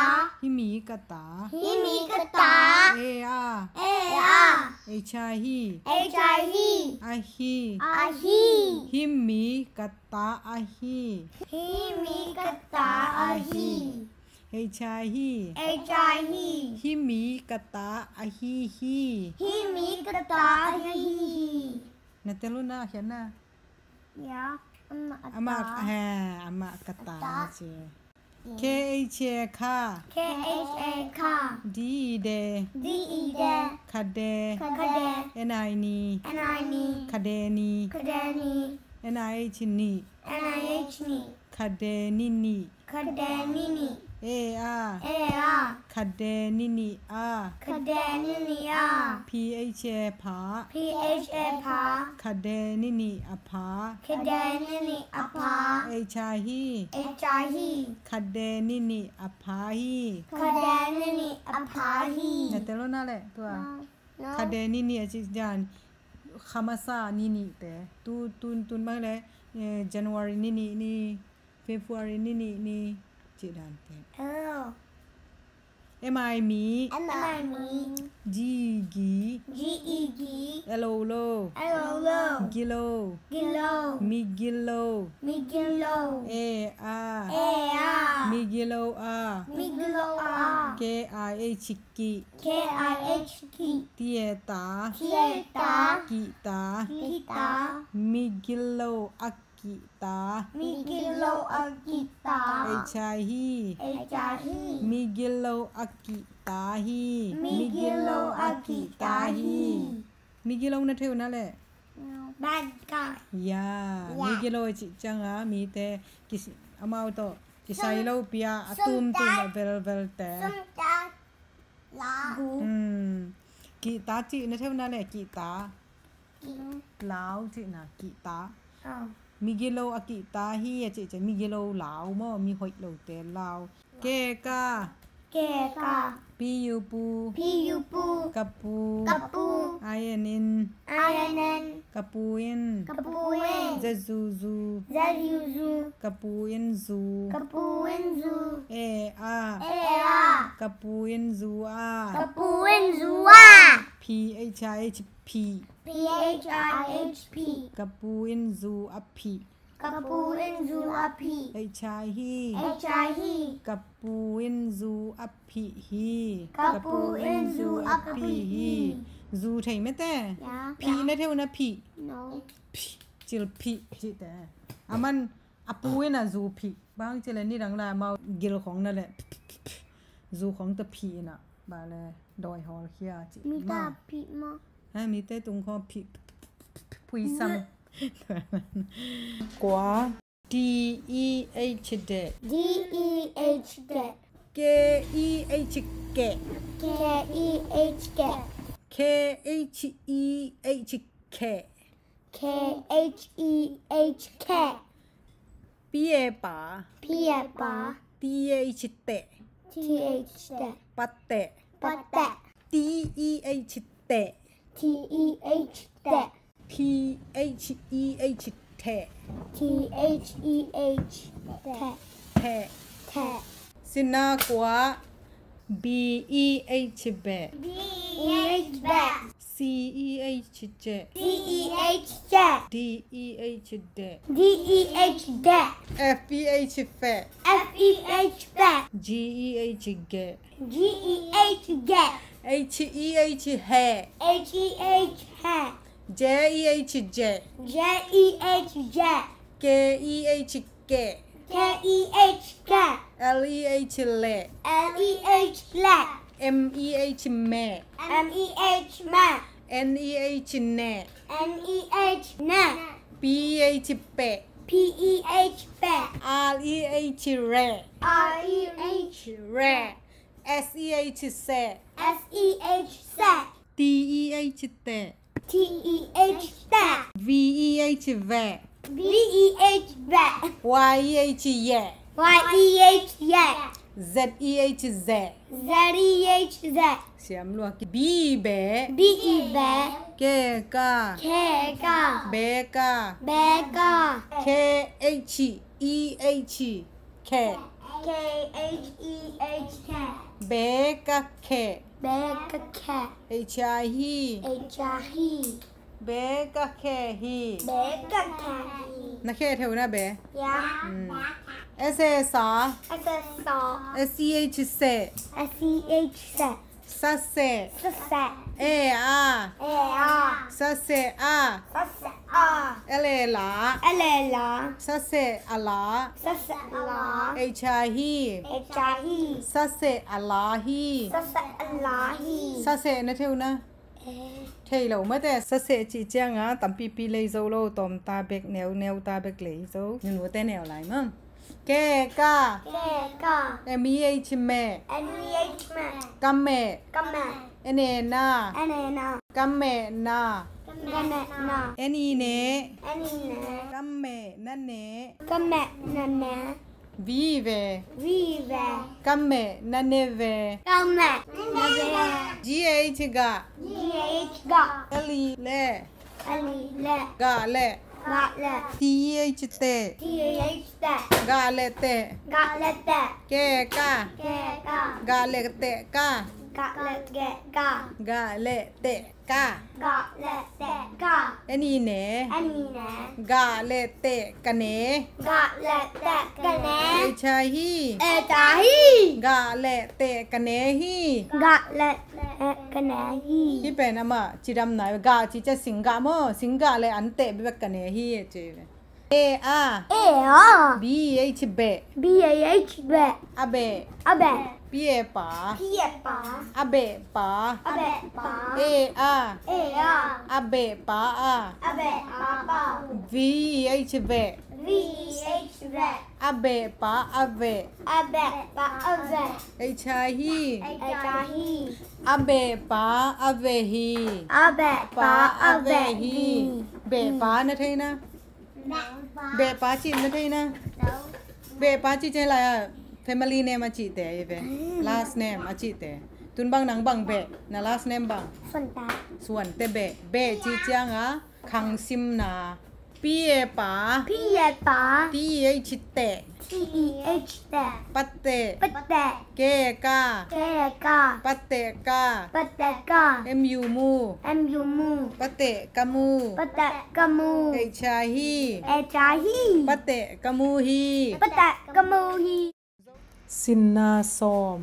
Hi mi ka ta. Hi mi ka ta. E a. E a. H I hi. H I hi. Ahi. Ahi. Hi mi ka ta ahi. Hi mi ka ta ahi. H I hi. H I hi. Hi mi ka ta ahi hi. Hi mi ka ta ahi hi. Na tel uh na, khian na. Ya, amah ka ta. Amah, he, amah ka ta ci. K H A, kha. K H A, kha. D E, de. D E, de. Khade. Khade. N I, ni. N I, ni. Khadeni. Khadeni. N I H, nih. N I H, nih. Khadenini. Khadenini. E a. E a. Khadenini a. Khadenini a. P H A, pha. P H A, pha. Khadenini a pha. Khadenini a pha. H I hi. H I hi. Khadenini a pha hi. Khadenini a pha hi. Na tel uh na leh tua. No, no. Khadenini a ci dan. Kha masa ni nih te. Tu, tun, tun bang leh, eh, January ni nih ni. February ni nih ni, cih dan te. Oh. M I, mi. M I, mi. G E, gi. G E, gi. L O, lo. L O, lo. Gilo. Gilo. Migilo. Migilo. E a. E a. Migilo a. Migilo a. K I H, kih. K I H, kih. Ti e ta. Ti e ta. Kihta. Kihta. Migilo a kihta. Migilo a kihta. H I hi. H I hi. Migilo a kihta hi. Migilo a kihta hi. Migilo na thei uh na leh? No. Bad guy. Ya. Ya. Migilo cih ciang a mite kis-, amau tawh kisai lo pi a, a tumtum a velvel te. Sumta. Lau. Hmm. Kihta cih na thei uh na leh, kihta. Kih. Lau cihna, kihta. Ah. Migilo a kihta hi a cih ciang, migilo lau maw, mi hoih lote lau. Ke ka. Ke ka. Pi u pu. Pi u pu. Ka pu. Ka pu. I N in. I N in. Ka pu in. Ka pu in. Za zu zu. Za zu zu. Ka pu in zu. Ka pu in zu. E a. E a. Ka pu in zu a. Ka pu in zu a. P H I H, phih. P H I H, phih. Ka pu in zu a phih. Ka pu in zu a phih. H I hi. H I hi. Ka pu in zu a phih hi. Ka pu in zu a phih hi. Zu thei mete? Ya. Phih na thei uh na phih. No. Phih. Cil phih hi te. A man a pu in a zu phih. Bang cil ni dang la mau gil khong na le. Zu khong ta phih na. Ba le doi hol khia ci. Mi ta phih ma. Ha, mi te tung khong phih. Pui sam. Kua. D E H de. D E H de. K E H ke. K E H ke. K H E H ke. K H E H ke. P E pa. P E pa. T H te. T H te. Pate. Pate. T E H te. T E H te. P H E H te. P H E H te. Te. Te. Sinakua. B E H be. B E H be. C E H che. C E H che. D E H de. D E H de. F E H fe. F E H fe. G E H ge. G E H ge. H E H he. H E H he. J E H je. J E H je. K E H ke. K E H ke. L E H le. L E H le. M E H me. M E H me. N E H ne. N E H ne. P E H pe. P E H pe. R E H re. R E H re. S E H se. S E H se. T E H te. T E H te. V E H ve. V E H ve. Y E H ye. Y E H ye. Z E H ze. Z E H ze. Siam lua ki. B be. B be. Ke ka. Ke ka. Be ka. Be ka. K H E H ke. K H E H ke. Be ka ke. Be ka ke. H I hi. H I hi. Be ka ke hi. Be ka ke hi. Na ke theu na be. Ya. Mm. S E sa. S E sa. S E H se. S E H se. Sa se. Sa se. E a. E a. Sa se a. Sa se a. L E la. L E la. Sa se a la. Sa se a la. H I hi. H I hi. Sa se a la hi. Sa se a la hi. Sa se na theu na. Eh. Thei lo mate, sa se cih cianga tampipi lei zo lo, tawm ta bek, neu neu ta bek lei zo. Nunu te neu lai mang. Ke ka. Ke ka. M E H me. M E H me. Ka me. Ka me. N E na. N E na. Ka me na. Ka me na. N E ne. N E ne. Ka me na ne. Ka me na ne. V ve. V ve. Ka me na ne ve. Ka me na ne ve. G H ga. G H ga. L E le. L E le. Ga le. Ga le. T H te. T H te. Ga le te. Ga le te. Ke ka. Ke ka. Ga le te ka. Ga le te ka. Ga le te ka. Ga le te ka. N E ne. N E ne. Ga le te ka ne. Ga le te ka ne. H I hi. H I hi. Ga le te ka ne hi. Ga le te ka ne hi. Hi pen ama cidam nai. Ga ci ca sing ga maw. Sing ga le an te bek ka ne hi ci. E a. E a. B E H be. B E H be. A be. A be. P E pa. P E pa. A be pa. A be pa. E a. E a. A be pa a. A be pa a. V E H ve. V E H ve. A be pa a ve. A be pa a ve. H I hi. H I hi. A be pa a ve hi. A be pa a ve hi. Be pa na thei na. Beh pa cih na thei na. Beh pa cih ciang lai a family name a cihte hi ve. Last name a cihte. Tun bang nang bang beh, na last name bang? Suante. Suante beh. Beh cih ciang a khang simna. P A pa. P A pa. T E H teh. T E H teh. Pateh. Pateh. K A ka. K A ka. Pateh ka. Pateh ka. M U mu. M U mu. Pateh ka mu. Pateh ka mu. H I hi. H I hi. Pateh ka mu hi. Pateh ka mu hi. Sinna sawm.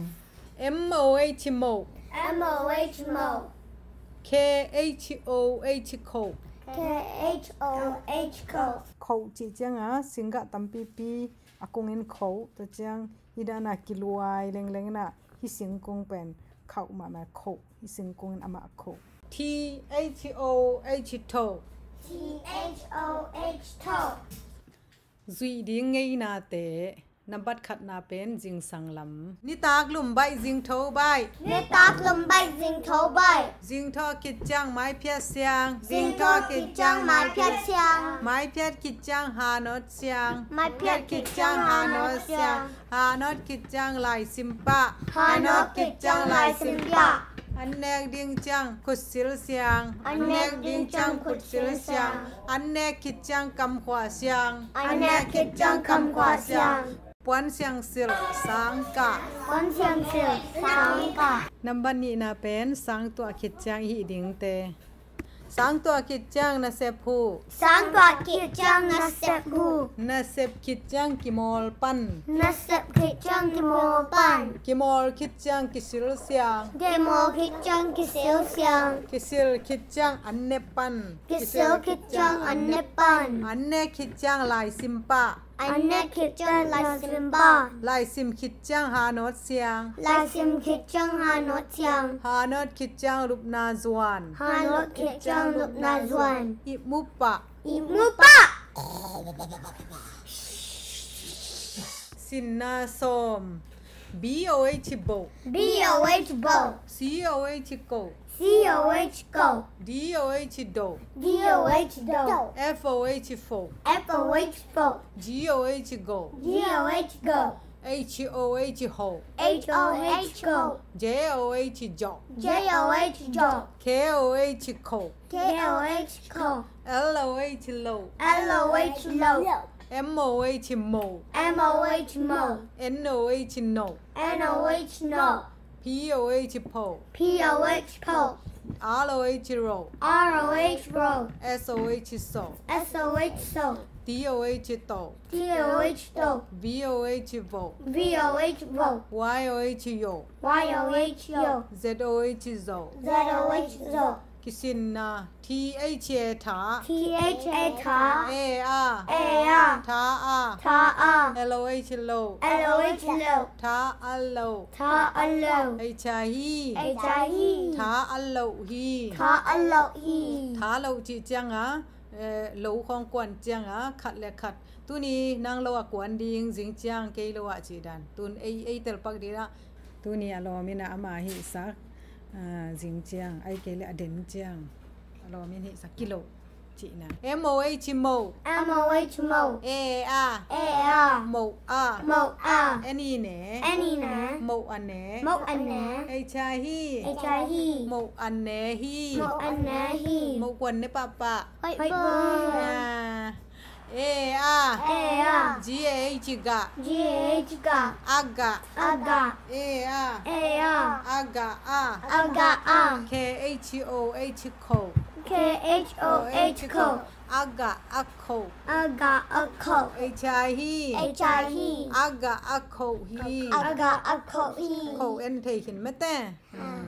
M O H moh. M O H moh. K H O H khoh. K H O H khoh. Khoh cih ciangah singgah tampipi a kungin khoh, tua ciang hih dana kiluai lengleng inah hih singkung pen khauh mahmah khoh, hih singkungin amah khoh. T H O H thoh. T H O H thoh. Zuih ding ngeinate. Nambat khatna pen zingsang lam. Nitak lum baih, zingtho baih. Nitak lum baih, zingtho baih. Zingtho khit ciang maiphiat siang. Zingtho khit ciang maiphiat siang. Maiphiat khit ciang hanawt siang. Maiphiat khit ciang hanawt siang. Hanawt khit ciang laisim pah. Hanawt khit ciang laisim pah. An nek ding ciang khutsil siang. An nek ding ciang khutsil siang. An nek khit ciang kamkhua siang. An nek khit ciang kamkhua siang. Puan siang silh, sang kah. Puan siang silh, sang kah. Nambat nihna pen sang tuah khit ciang i hih dingte. Sang tuah khit ciang nasep huh. Sang tuah khit ciang nasep huh. Nasep khit ciang kimawl pan. Nasep khit ciang kimawl pan. Kimawl khit ciang kisil siang. Kimawl khit ciang kisil siang. Kisil khit ciang an nep pan. Kisil khit ciang an nep pan. An nek khit ciang laisim pah. An nek khit ciang laisim pah. Laisim khit ciang hanawt siang. Laisim khit ciang hanawt siang. Hanawt khit ciang lupna zuan. Hanawt khit ciang lupna zuan. Ihmu pah. Ihmu pah. Sinna sawm. B O H boh. B O H boh. C O H koh. C O H koh. D O H doh. D O H doh. F O H foh. F O H foh. G O H goh. G O H goh. H O H hoh. H O H hoh. J O H joh. J O H joh. K O H koh. K O H koh. L O H loh. L O H loh. M O H moh. M O H moh. N O H noh. N O H noh. P O H poh. P O H poh. R O H roh. R O H roh. S O H soh. S O H soh. T O H toh. T O H toh. V O H voh. V O H voh. Y O H yoh. Y O H yoh. Z O H zoh. Z O H zoh. Kisinna. T H A tha. T H A tha. A a. A a. Tha a. Tha a. L O H loh. L O H loh. Tha a loh. Tha a loh. H I hi. H I hi. Tha a loh hi. Tha a loh hi. Tha loh cih cianga, eh, lo khawng kuan cianga, khat le khat. Tuni nang lo a kuan ding, zing ciang kei lo ah cih dan. Tun ei, ei telpak ding ah. Tuni a lawm in ah ama hihsak, ah, zing ciang, ai kei le a den ciang. A lawm in hihsak kilo cihna. M O H moh. M O H moh. A a. A a. Moh a. Moh a. N i ne. N i ne. Moh a ne. Moh a ne. H I hi. H I hi. Moh a ne hi. Moh a ne hi. Moh kuan ne pahpah. Hoih bawm. Ah. A a. A a. G A H gah. G A H gah. Agah. Agah. A a. A a. Agah a. Agah a. K H O H khoh. K H O H khoh. Agah a khoh. Agah a khoh. H I hi. H I hi. Agah a khoh hi. Agah a khoh hi. Khoh en thei khin mate. Ah.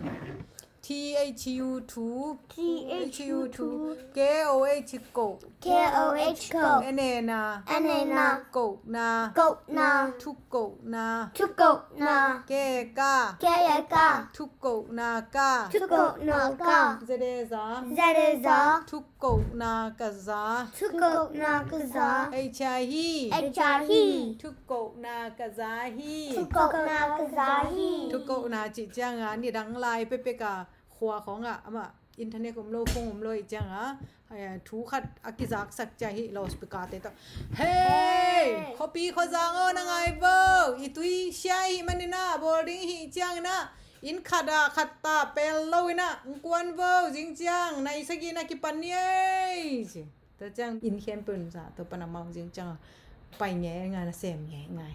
T H U thu. T H U thu. K O H koh. K O H koh. N A na. N A na. Kohna. Kohna. Thukohna. Thukohna. K ka. K ka. Thukohna ka. Thukohna ka. Z A za. Z A za. Thukohna ka za. Thukohna ka za. H I hi. H I hi. Thukohna ka za hi. Thukohna ka za hi. Thukohna cih cianga nidang lai pepeka khua khawngah amah internet um lo, phone um lo ih cianga, eh, thu khat a kizaksak cia hi loudspeaker te tawh. Hei! Hei! Khuapi khuazang aw na ngai vo! I tui sia ih maninah bawl ding hih cianginah inn khatah khatta pel loinah ngkuan vo, zing ciang nai sagihna kipan ni ei! Ci. Tua ciang inn khempeuh in za, tua pan amau zing ciang a pai ngei ngai, na sem ngei ngai.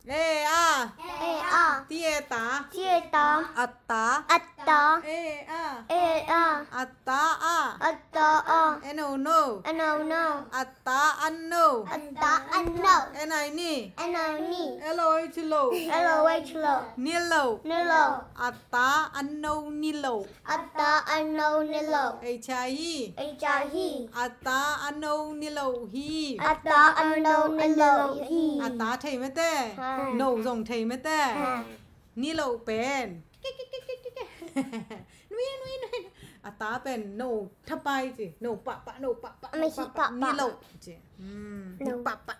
E a. E a. E a. Ti e ta. Ti e ta. A ta. A ta. E a. E a. A ta a. A ta a. N o no. N o no. A ta an no. A ta an no. N i ni. N i ni. L o h lo. L o h lo. Ni lo. Ni lo. A ta an no ni lo. A ta an no ni lo. H i hi. H i hi. A ta an no ni lo hi. A ta an no ni lo hi. A ta thei mate. Ha. No zong thei mate. Ha. Ni lo pen. Nui, nui, nui. A ta pen no thapai ci. No papa, no papa, no papa. Ni lo ci. Hmm. No papa.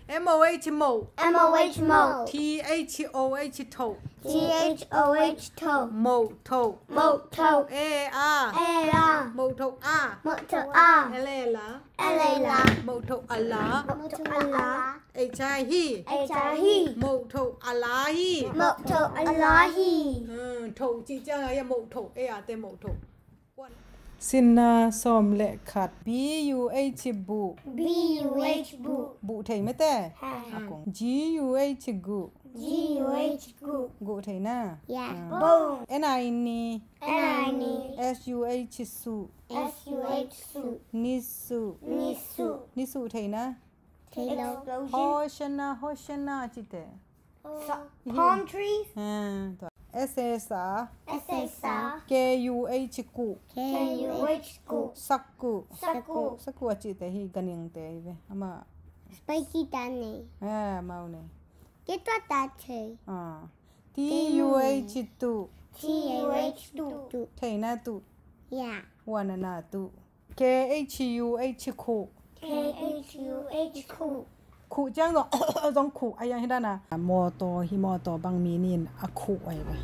M O H mo. M O H mo. T H O H tho. T H O H tho. Mo tho. Mo tho. E a. E a. Mo tho a. Mo tho a. L e la. L e la. Mo tho a la. Mo tho a la. H i hi. H i hi. Mo tho a la hi. Mo tho a la hi. Hmm, tho ci ciang a mo tho. E a te mo tho. Sinna sawm le khat. B U H buh. B U H buh. Buh thei mate. Ha. A kong. G U H guh. G U H guh. Guh thei na. Ya. Ah. Bong. N i ni. N i ni. S U H suh. S U H suh. Ni suh. Ni suh. Ni suh thei na. Thei lo. Explosion. Hosanna, Hosanna ci te. Sa-, palm trees. Ha, tua. S e sa. S e sa. K U H kuh. K U H kuh. Sak kuh. Sak kuh. Sak kuh a cihte hi ganhing te hi ve. Ama. Spicy ta nei. Ha, mau nei. Ke tua ta thei. Ah. T U H tuh. T U H tuh. Tuh. Theihna tuh. Ya. Huanna tuh. K H U H khuh. K H U H khuh. Khuh ciang zong, zong khuh a yang hi dan a. Mawtaw hi, mawtaw bang mi nin a khuh ai ve.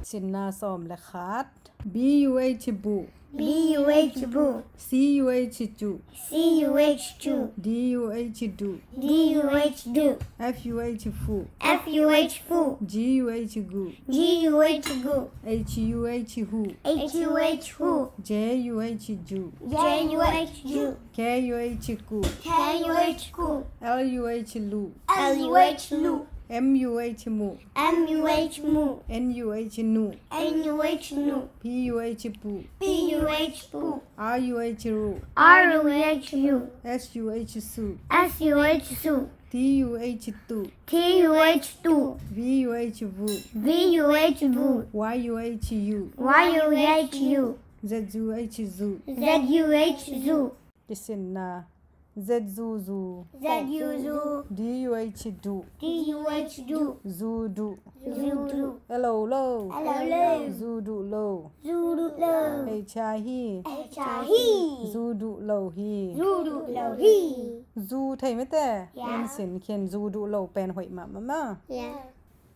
Sinna sawm le khat. B U H buh. B U H buh. C U H cuh. C U H cuh. D U H duh. D U H duh. F U H fuh. F U H fuh. G U H guh. G U H guh. H U H huh. H U H huh. J U H juh. J U H juh. K U H kuh. K U H kuh. L U H luh. L U H luh. M U H muh. M U H muh. N U H nuh. N U H nuh. P U H puh. P U H puh. R U H ruh. R U H ruh. S U H suh. S U H suh. T U H tuh. T U H tuh. V U H vuh. V U H vuh. Y U H yuh. Y U H yuh. Z U H zuh. Z U H zuh. Kisinna. Z zu zu. Z U zu. D U H duh. D U H duh. Zu duh. Zu duh. Hello lo. Hello lo. Zu duh lo. Zu duh lo. H I hi. H I hi. Zu duh lo hi. Zu duh lo hi. Zu thei mate? Yeah. Min sin khin zu duh lo pen hoih mahmah. Yeah.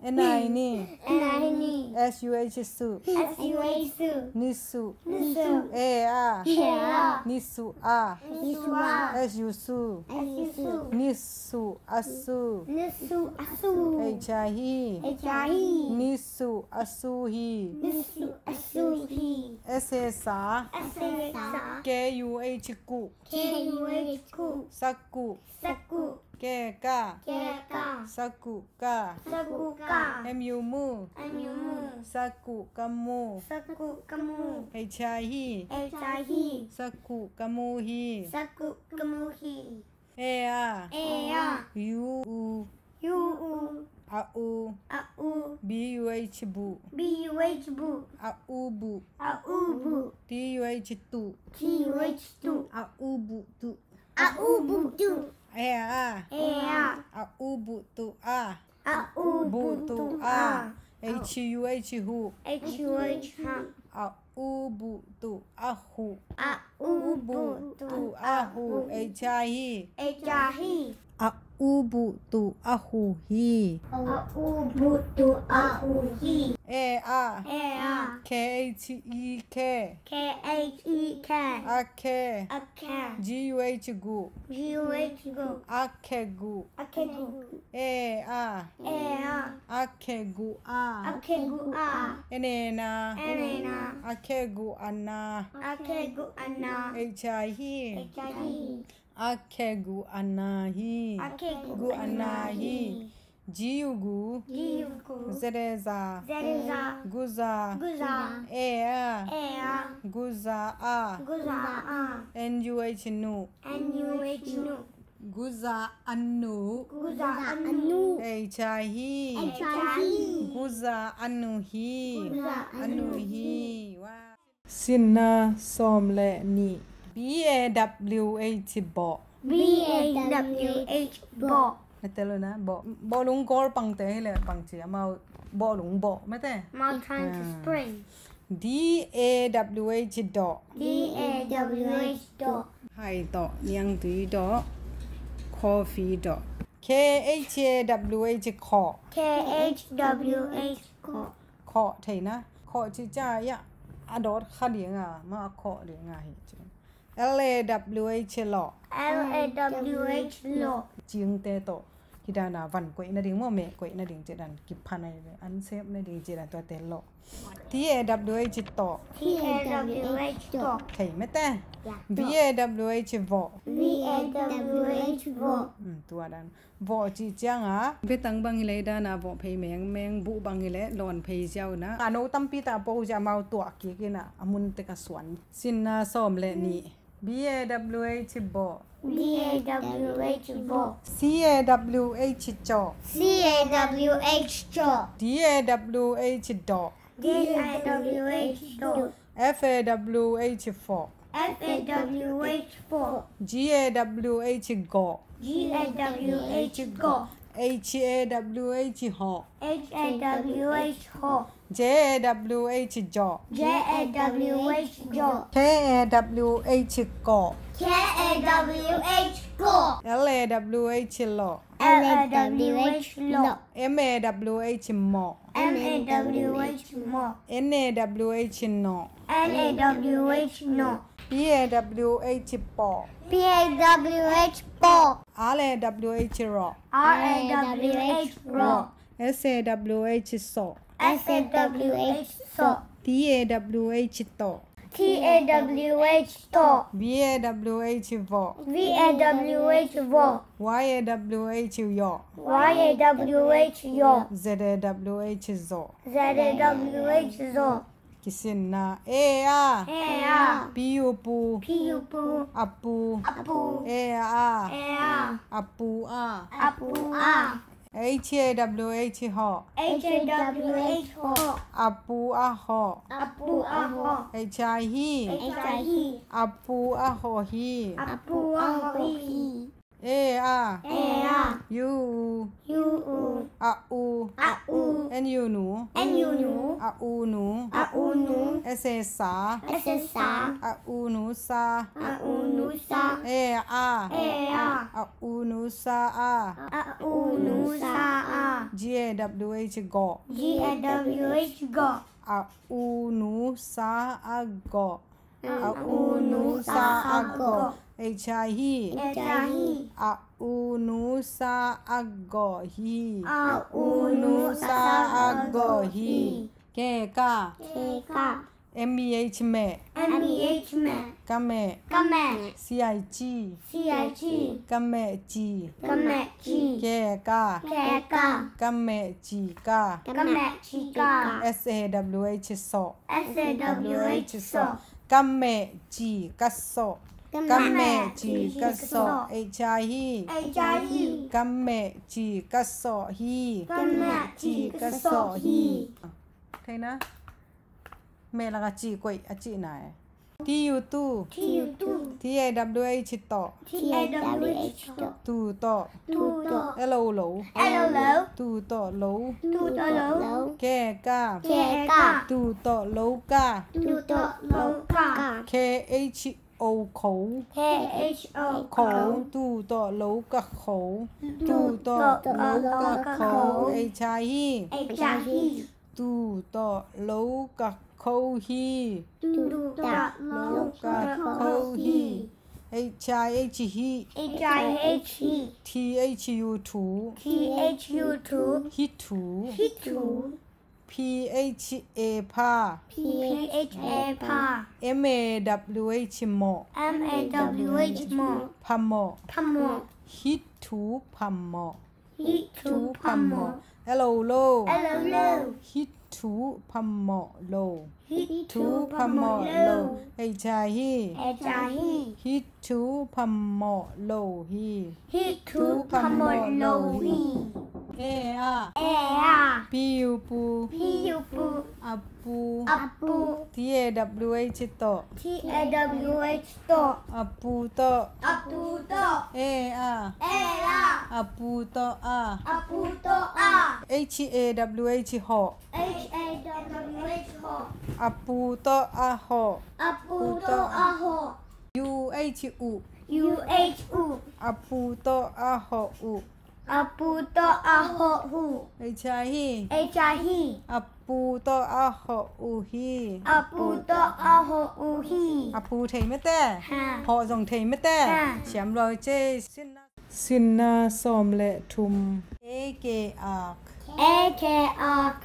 N I ni. N I ni. S U H suh. S U H suh. Ni suh. Ni suh. E a. E a. Ni suh a. Ni suh a. S U suh. S U suh. Ni suh a suh. Ni suh a suh. H I hi. H I hi. Ni suh a suh hi. Ni suh a suh hi. S e sa. S e sa. K U h kuh. K U h kuh. Sa kuh. Sa kuh. Ke ka. Ke ka. Sa kuh ka. Sa kuh ka. M U mu. M U mu. Sa kuh ka mu. Sa kuh ka mu. H I hi. H I hi. Sa kuh ka mu hi. Sa kuh ka mu hi. E a. E a. U u. U u. A u. A u. B U H buh. B U H buh. A u buh. A u buh. T U H tuh. T U H tuh. A u buh tuh. A u buh tuh. E a. E a. A u buh tuh a. A u buh tuh a. H U H huh. H U H huh. A u buh tuh a huh. A u buh tuh a huh. H I hi. H I hi. A u buh tuh a huh hi. A u buh tuh a huh hi. E a. E a. K K H E K. K H E K. Akhe. Akhe. G U H guh. G U H guh. Akhe guh. Akhe guh. E a. E a. Akhe guh a. Akhe guh a. N e na. N e na. Akhe guh a na. Akhe guh a na. H i hi. H i hi. Akhe guh a na hi. Akhe guh a na hi. G u gu. G u gu. Z e za. Z e za. Guza. Guza. E a. E a. Guza a. Guza a. N u h nu. N u h nu. Guza a nu. Guza a nu. H i hi. H i hi. Guza a nu hi. Guza a nu hi. Sinna sawm le nih. B A W H bawh. B A W H bawh. Na tel uh na, bawh. Bawhlung gawl pangte hi le pang ci, amau bawhlung bawh mate. Mountain spring. D A W H dawh. D A W H dawh. Hai dawh, niangtui dawh, coffee dawh. K H A W H khawh. K H W H khawh. Khawh thei na. Khawh ci ca ia a dawt kha ding a, ma a khawh ding a hi ci. L A W H lawh. L A W H lawh. Cingte tawh. Hi dana van koih nading maw, meh koih nading ci dan kipha nai ve. An sep nading ci dan tuate lawh. T A W H tawh. T A W H tawh. Thei mate. B A W H vawh. B A W H vawh. Tua dan. Vawh cih cianga, betang bang hileh dana vawh phei mengmeng, buh bang hileh lawn phei ziau na. A no tampi ta po zia mau tuah kik ina, a mun tek a suan. Sinna sawm le nih. B A W H bawh. B A W H bawh. C A W H cawh. C A W H cawh. D A W H dawh. D A W H dawh. F A W H fawh. F A W H fawh. G A W H gawh. G A W H gawh. H A W H hawh. H A W H hawh. J A W H jawh. J A W H jawh. K A W H kawh. K A W H kawh. L A W H lawh. L A W H lawh. M A W H mawh. M A W H mawh. N A W H nawh. N A W H nawh. P A W H pawh. P A W H pawh. R A W H rawh. R A W H rawh. S A W H sawh. S A W H sawh. T A W H tawh. T A W H tawh. V A W H vawh. V A W H vawh. Y A W H yawh. Y A W H yawh. Z A W H zawh. Z A W H zawh. Kisinna. A a. A a. P U pu. P U pu. A pu. A pu. A a. A a. A pu a. A pu a. H A W H hawh. H A W H hawh. A pu a hawh. A pu a hawh. H I hi. H I hi. A pu a hawh hi. A pu a hawh hi. A a. A a. U u. U u. A u. A u. N U nu. N U nu. A u nu. A u nu. S A sa. S A sa. A u nu sa. A u nu sa. A a. A a. A u nu sa a. A u nu sa a. G A W H gawh. G A W H gawh. A u nu sa a gawh. A u nu sa a gawh. H I hi. H I hi. A u nu sa a gawh hi. A u nu sa a gawh hi. K ka. K ka. M E H meh. M E H meh. Ka meh. Ka meh. C I ci. C I ci. Ka meh ci. Ka meh ci. K ka. K ka. Ka meh ci ka. Ka meh ci ka. S A W H sawh. S A W H sawh. Ka meh ci ka sawh. Ka meh ci ka sawh. H I hi. H I hi. Ka meh ci ka sawh hi. Ka meh ci ka sawh hi. Thei na. Meh lak a ci koih a cihna e. T U tu. T U tu. T A W H tawh. T A W H tawh. Tu tawh. Tu tawh. L O lo. L O lo. Tu tawh lo. Tu tawh lo. K ka. K ka. Tu tawh lo ka. Tu tawh lo ka. K H O kho. K H O kho. Tu tawh lo ka kho. Tu tawh lo ka kho. H I hi. H I hi. Tu tawh lo ka kho hi. Tu tawh lo ka kho hi. H I H hi. H I H hi. T H U thu. T H U thu. Hi thu. Hi thu. P H A pha. P H A pha. M A W H mawh. M A W H mawh. Phamawh. Phamawh. Hi thu phamawh. Hi thu phamawh. L O lo. L O lo. Hi thu phamawh lo. Hi thu phamawh lo. H I hi. H I hi. Hi thu phamawh lo hi. Hi thu phamawh lo hi. A a. A a. Pu pu. Pu pu. A pu. A pu. T A W H tawh. T A W H tawh. A pu tawh. A pu tawh. A a. A a. A pu tawh a. A pu tawh a. H A W H hawh. H A W H hawh. A pu tawh a hawh. A pu tawh a hawh. U H uh. U H uh. A pu tawh a hawh uh. A pu tawh a hawh uh. H I hi. H I hi. A pu tawh a hawh uh hi. A pu tawh a hawh uh hi. A pu thei mate. Ha. Hawh zong thei mate. Ha. Siam lo ce. Sinna sawm le thum. A ke ak. A ke ak.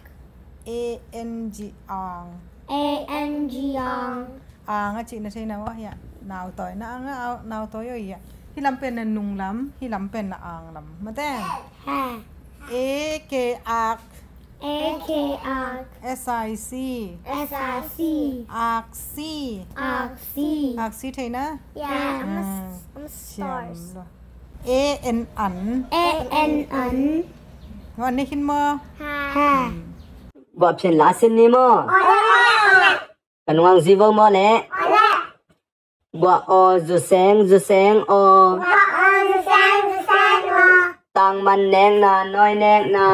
A N G ang. A N G ang. Ang a cihna thei na uh a hiah. Nautawi na ang a, nautawi uh a hiah. Hih lam pen na nung lam, hih lam pen na ang lam. Mate? Ha. A ke ak. A ke ak. S I C. S I C. Aksi. Aksi. Aksi thei na? Yeah, I'm a, I'm a stars. A N an. A N an. Ngawh an ne khin maw? Ha. Guah phian la sin ni maw? Ka nuang zivo maw le? Guah aw zuseng zuseng aw. Tangman nekna nawi nekna.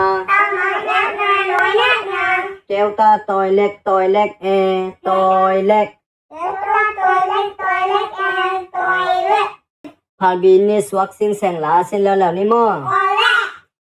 Keuta tawi lek tawi lek e tawi lek. Phalbi ni suak singseng la sin leuleu ni maw?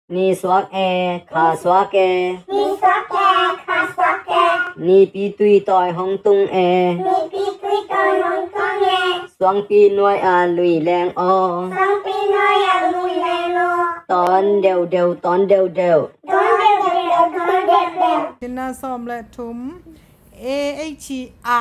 Ni suak e, kha suak e. Ni suak e, kha suak e. Nipi tui tawi hong tung e. Nipi tui tawi hong tung e. Suangpi nuai a lui leng aw. Suangpi nuai a lui leng aw. Tawn deuhdeuh, tawn deuhdeuh. Tawn deuhdeuh, tawn deuhdeuh. Sinna sawm le thum. A H a.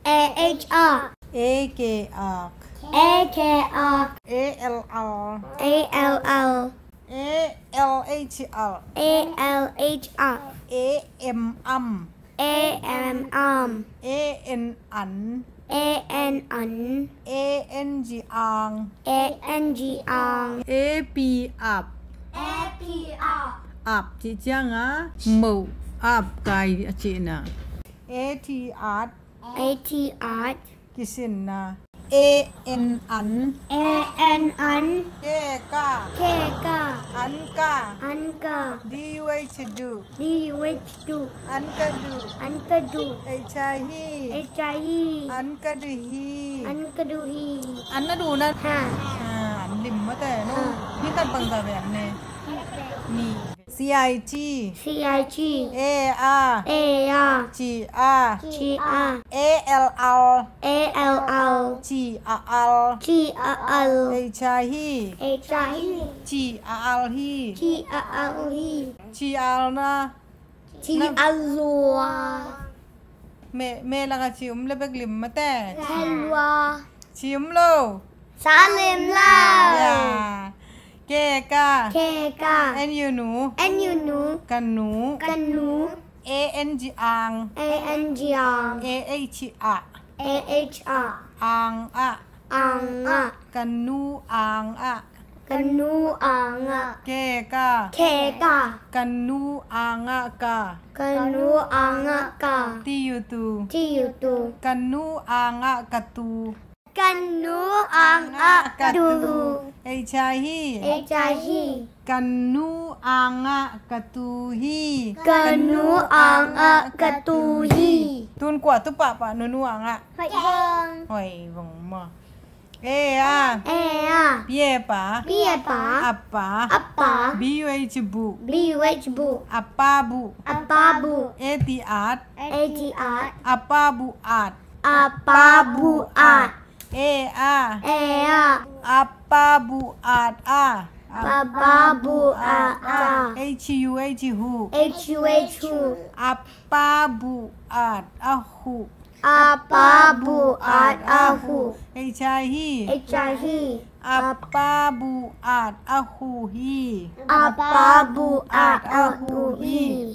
A H a. A ke ak. A ke ak. A L al. A L al. A L H al. A L H al. A M am. A M am. A N an. A N an. A N G ang. A N G ang. A P ap. A P ap. Ap cih ciang a moh ap kai a cihna. A T at. A T at. Kisinna. A N an. A N an. Ke ka. Ke ka. An ka. An ka. D U H du. D U H du. An ka du. An ka du. H I hi. H I hi. An ka du hi. An ka du hi. An na du na. Ha. Ha, an lim mate no. Ha. Ni khat bang za ve an ne. Ni. C I G. C I G. A a. A a. G a. G a. A L al. A L al. G a al. G a al. H I hi. H I hi. G a al hi. G a al hi. G al na. G a lua. Me, me laka ci um le bek lim mate. Ci lua. Ci um lo. Sa lim lo. Ya. Ke ka. Ke ka. N U nu. N U nu. Ka nu. Ka nu. A N G ang. A N G ang. A H a. A H a. Ang a. Ang a. Ka nu ang a. Ka nu ang a. Ke ka. Ke ka. Ka nu ang a ka. Ka nu ang a ka. Ti u tu. Ti u tu. Ka nu ang a ka tu. Ka nu ang a ka tu. H I hi. H I hi. Ka nu ang a ka tu hi. Ka nu ang a ka tu hi. Tun kua tu pahpah nu nu ang a. Hoih vong. Hoih vong maw. A, a. A, a. P, a, pa. P, a, pa. Appa. Appa. B, u, h, buh. B, u, h, buh. Appa buh. Appa buh. A, t, at. A, t, at. Appa buh at. Appa buh at. A, a. A, a. Appa buh at a. Appa buh at a. H, u, h, huh. H, u, h, huh. Appa buh at a huh. Appa buh at a huh. H, i, hi. H, i, hi. Appa buh at a huh hi. Appa buh at a huh hi.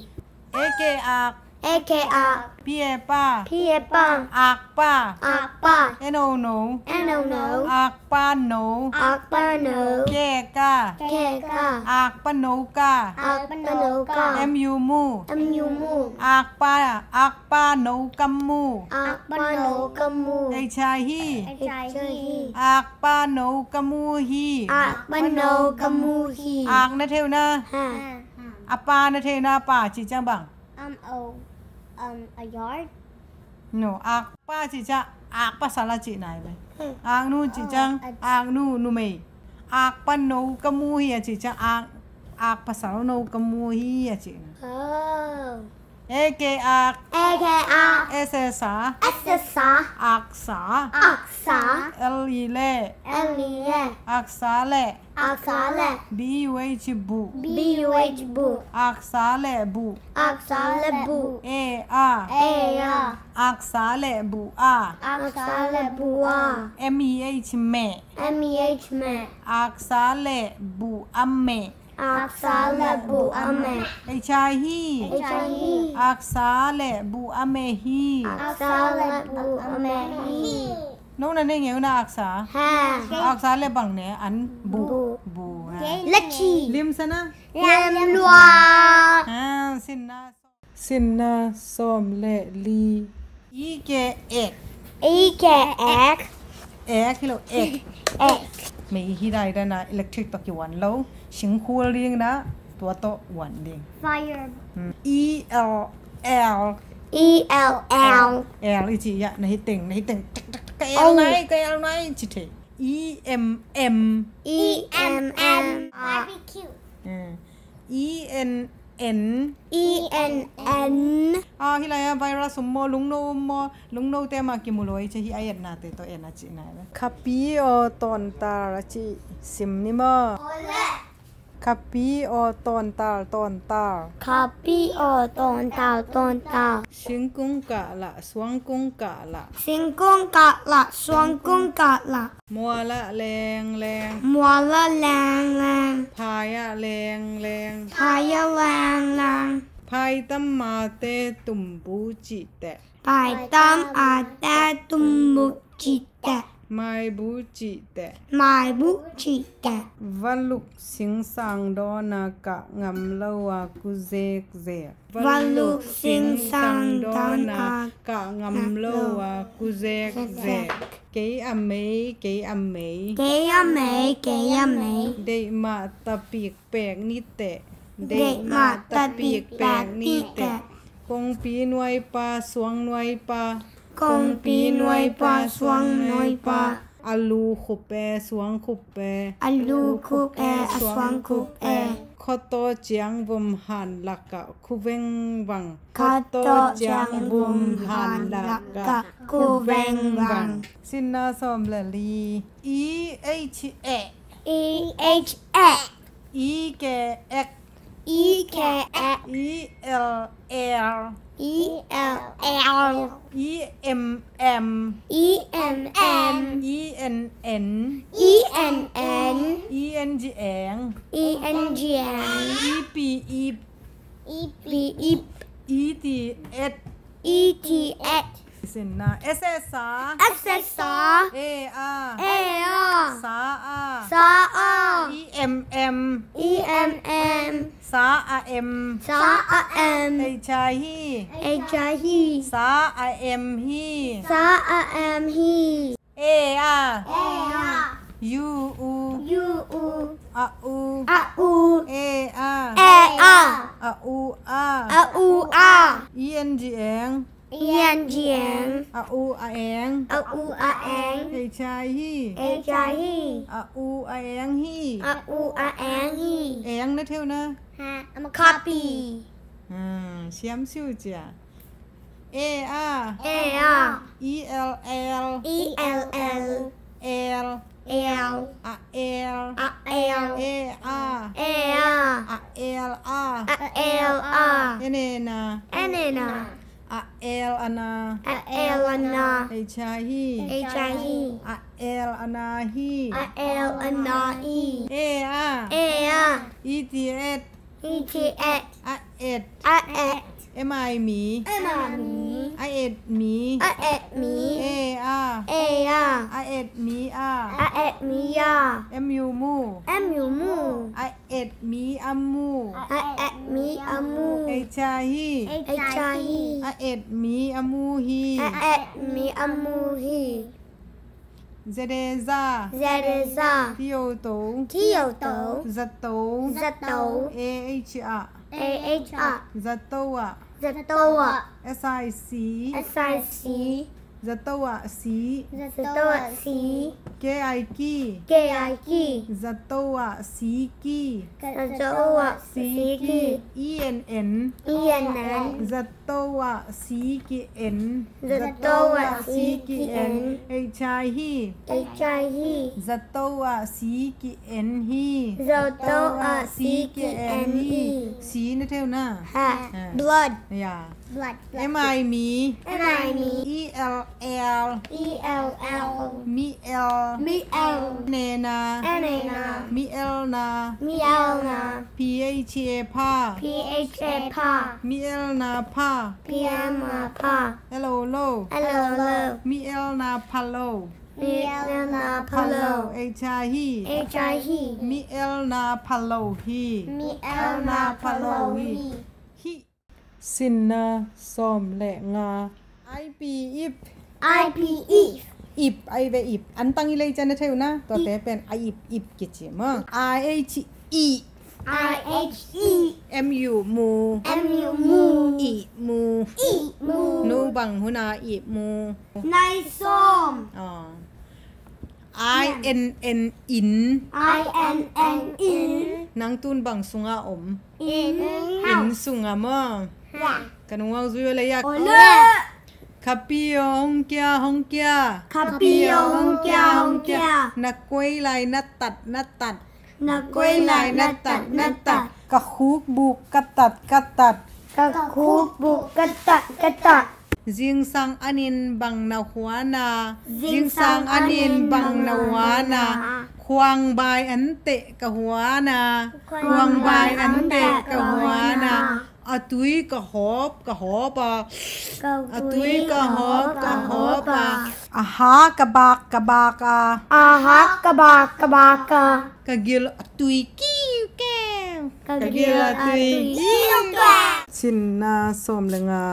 A, k, ak. A, k, ak. P, a, pa. P, a, pa. Akpa. Akpa. N, o, no. N, o, no. Akpa no. Akpa no. K, ka. K, ka. Akpa no ka. Akpa no ka. M, u, mu. M, u, mu. Akpa, akpa no ka mu. Akpa no ka mu. H, i, hi. H, i, hi. Akpa no ka mu hi. Akpa no ka mu hi. Ak na thei uh na. Ha. A pa na thei uh na, pa cih ciang bang? Um, a, um, a yard? No, ak pa cih ciang ak pasal a cih nai ve. Hmm. Ak nu cih ciang, oh, ak nu, numei. Akpa no ka mu hi a cih ciang ak, ak pasal no ka mu hi a cih. Oh. A, k, ak. A, k, ak. S, a, sa. S, a, sa. Aksa. Aksa. L, e, le. L, e, le. Aksa le. Aksa le. B, u, h, buh. B, u, h, buh. Aksa le buh. Aksa le buh. A, a. A, a. Aksa le buh a. Aksa le buh a. M, e, h, meh. M, e, h, meh. Aksa le buh a meh. Aksa le buh a meh. H, i, hi. H, i, hi. Aksa le buh a meh hi. Aksa le buh a meh hi. No na nei ngei uh na aksa? Ha. Aksa le bang ne an buh. Buh. Buh, ha. Lachi. Lim sa na? Lim lua. Ha, sinna. Sinna sawm le li. E, k, ek. E, k, ek. Ek hi lo, ek. Ek. Mei hi dai dana electric tawh kiwan lo. Singkhul ding na tua tawh wan ding. Fire. Hmm. E, l, l. E, l, l. L i ci ya, na hi teng, na hi teng. Tak, tak, tak, ka L nai, ka L nai ci thei. E, m, m. E, m, m. Barbecue. Hmm. E, n, n. E, n, n. A, hi lai a virus um maw, lungno um maw, lungno te mah kimu lo i ci hi a etna te tawh en a cihna. Khapi aw tawntal a cih sim ni maw? Khapi aw tawntal, tawntal. Khapi aw tawntal, tawntal. Singkung kah lah, suangkung kah lah. Singkung kah lah, suangkung kah lah. Mual ah leng leng. Mual ah leng leng. Phai ah leng leng. Phai ah leng leng. Phai tam mate tumbu cih teh. Phai tam mate tumbu cih teh. Maibu cih teh. Maibu cih teh. Valuk singsang dawna kah ngam lo a ku zekzek. Valuk singsang dawna kah ngam lo a ku zekzek. Kei a mei, kei a mei. Kei a mei, kei a mei. Deih mah tapik pek ni teh. Deih mah tapik pek ni teh. Kongpi nuaipa, suang nuaipa. Kongpi nuaipa, suang nuaipa. A lu khup e, suang khup e. A lu khup e, a suang khup e. Khuataw ciang vom han lakah khu vengvang. Khuataw ciang vom han lakah khu vengvang. Sinna sawm le li. E, h, e. E, h, e. E, k, ek. E, k, ek. E, l, l. E, l, l. E, m, m. E, m, m. E, n, n. E, n, n. E, n, g, eng. E, n, g, eng. E, p, ip. E, p, ip. E, t, et. E, t, et. Sinna. S, a, sa. S, a, sa. E, a. E, a. Sa, a. Sa, a. E, m, m. E, m, m. Sa, a, m. Sa, a, m. H, i, hi. H, i, hi. Sa, a, m, hi. Sa, a, m, hi. E, a. E, a. U, u. U, u. A, u. A, u. E, a. E, a. A, u, a. A, u, a. E, n, g, eng. I N G eng. A u a eng. A u a eng. H I hi. H I hi. A u a eng hi. A u a eng hi. Eng na theu na. Ha, a ma copy. Ah, siam siu cia. A a. A a. E L L. E L L. L. L. A L. A L. A a. A a. A L a. A L a. N e na. N e na. A L a na. A L a na. H i hi. H i hi. A L a na hi. A L a na hi. E a. E a. E t h. E t h. A et. A et. M i mi. M i mi. A et mi. A et mi. E a. E a. A et mi a. A et mi a. M u mu. M u mu. A et mi a mu. A et mi a mu. H i hi. H i hi. A et mi a mu hi. A et mi a mu hi. Z e za. Z e za. T o to. T o to. Zato. Zato. A h a. A h a. Zato a. Zato a. S i c. S i c. Zato a si. Zato a si. K i ki. K i ki. Zato a si ki. Zato a si ki. E n n. E n n. Zato a si ki en. Zato a si ki en. H i hi. H i hi. Zato a si ki en hi. Zato a si ki en hi. Si na theu na. Ha. Ha. Blood. Ya. Blood. M i mi. M i mi. E l l. E l l. Mi el. Mi el. N e na. N e na. Mi el na. Mi el na. P h a pha. P h a pha. Mi el na pha. P m a pha. L o lo. L o lo. Mi el na pha lo. Mi el na pha lo. H i hi. H i hi. Mi el na pha lo hi. Mi el na pha lo hi. Hi. Sinna sawm le nga. I P ip. I P ip. Ip, ai ve ip. An tang i lei cian na theu na. Tuate pen a ip, ip kici maw. I H i. I H i. M u mu. M u mu. I mu. I mu. Nu bang huna i mu. Nai sawm. Aw. I N N in. I N N in. Nang tun bang sunga om? In. In sunga maw? Ya. Ka nungau zui o le yak. O le. Ka pi o hong kia, hong kia. Ka pi o hong kia, hong kia. Na koi lai na tat, na tat. Na koi lai na tat, na tat. Ka khuk buk ka tat, ka tat. Ka khuk buk ka tat, ka tat. Zingsang anin bang na huana. Zingsang anin bang na huana. Khuangbai an teh ka huana. Khuangbai an teh ka huana. A tui ka hawp, ka hawp a. A tui ka hawp, ka hawp a. A ha ka bak, ka bak a. A ha ka bak, ka bak a. Ka gil a tui kiu keu. Ka gil a tui kiu keu. Sinna sawm le nga.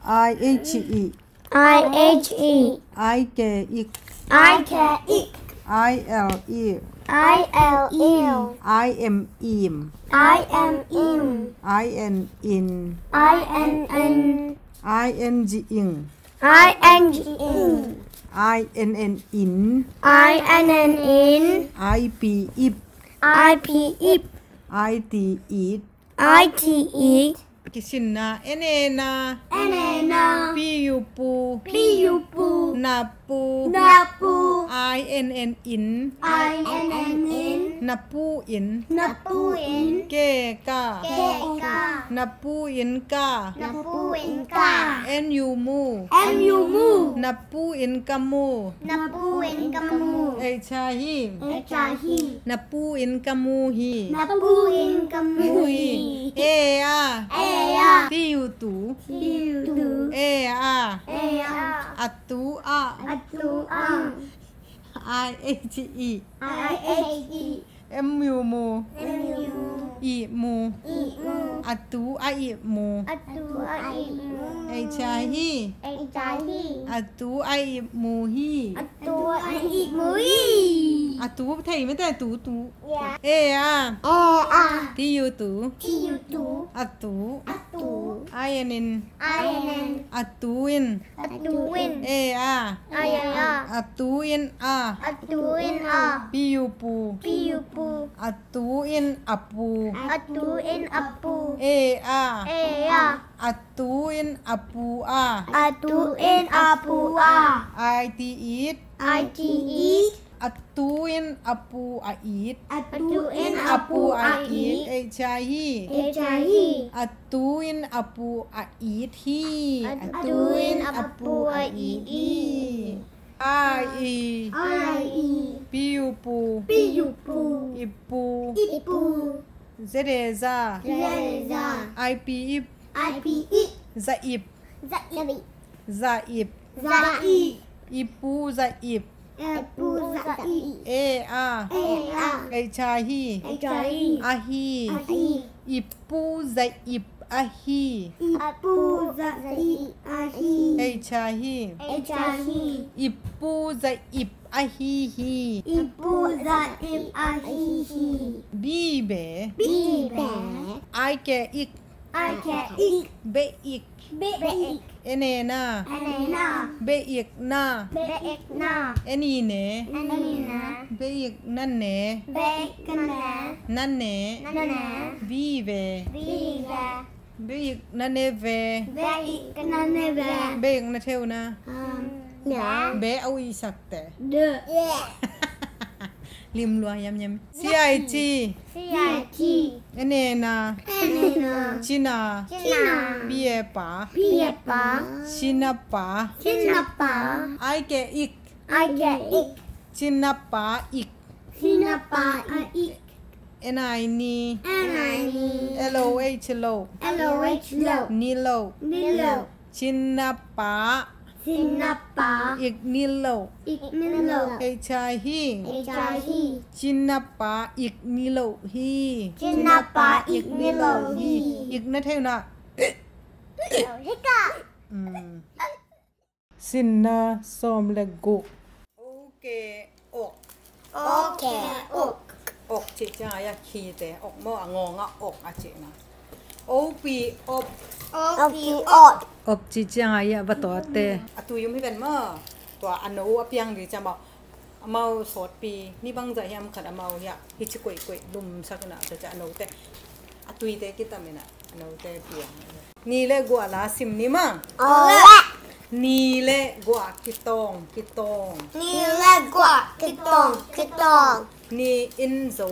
I H i. I H i. I K ik. I K ik. I L il. I L il. I M im. I M im. I N in. I N n. I N G ing. I N G ing. I N N in. I N N in. I P ip. I P ip. I T it. I T it. Kisinna, N e na. N e na. P u pu. P u pu. Na pu. Na pu. I N N in. I N N in. Na pu in. Na pu in. Ke ka. Ke ka. Na pu in ka. Na pu in ka. N u mu. N u mu. Na pu in ka mu. Na pu in ka mu. H i hi. H i hi. Na pu in ka mu hi. Na pu in ka mu hi. E a. E a. T u tu. T u tu. E a. E a. A tu a. A tu a. I H i. I H i. M u mu. M u mu. I mu. I mu. A tu a i mu. A tu a i mu. H i hi. H i hi. A tu a i mu hi. A tu a i mu hi. A tu thei mete tu tu. Ya. E a. E a. T u tu. T u tu. A tu. A tu. I N in. I N in. A tu in. A tu in. E a. A e a. A tu in a. A tu in a. Pi u pu. Pi u pu. A tu in a pu. A tu in a pu. E a. E a. A tu in a pu a. A tu in a pu a. I T it. I T it. A tu in a pu a it. A tu in a pu a it. H I hi. H I hi. A tu in a pu a it hi. A tu in a pu a it hi. I E. I E. Pi u pu. Pi u pu. Ip pu. Ip pu. Z e za. Z e za. I P ip. I P ip. Za ip. Za ip. Za ip. Za ip. Ip pu za ip. Ip pu za ip. E a. E a. H I hi. H I hi. A hi. A hi. Ip pu za ip a hi. Ip pu za ip a hi. H I hi. H I hi. Ip pu za ip a hi hi. Ip pu za ip a hi hi. Bi be. Bi be. I ke ik. I ke ik. Be ik. Be ik. E ne na. E ne na. Be ik na. Be ik na. E ni ne. E ni ne. Be ik na ne. Be ik na ne. Na ne. Na ne. Bi ve. Bi ve. Be ik na ne ve. Be ik na ne ve. Be ik na theu na. Um, ne. Be au i sak te. De. Lim lua yam yam. C I T. C I T. E ne na. E ne na. Cina. Cina. Pi e pa. Pi e pa. Cina pa. Cina pa. I ke ik. I ke ik. Cina pa ik. Cina pa ik. N I ni. N I ni. L O H lo. L O H lo. Ni lo. Ni lo. Cina pa. Cina pa. Ik ni lo. Ik ni lo. H I hi. H I hi. Cina pa ik ni lo hi. Cina pa ik ni lo hi. Ik na theu na. Hika. Mm. Sinna sawm le guk. Ok, ok. Ok, ok. Ok cih ciang a ya khi te, ok maw, a ngawng a ok a cihna. O P, op. O P, op. Op cih ciang a ya va tawh te. A tui um hi ven maw. Tua a no a piang di ciang maw. Amau sawtpi, ni bangzah hiam khat amau hiah, hi ci koihkoih lumsak inah, tua ciah a note, a tuite kitam inah, a note piang. Ni le guah la sim ni ma? Aw. Ni le guah kitawng, kitawng. Ni le guah kitawng, kitawng. Ni in zo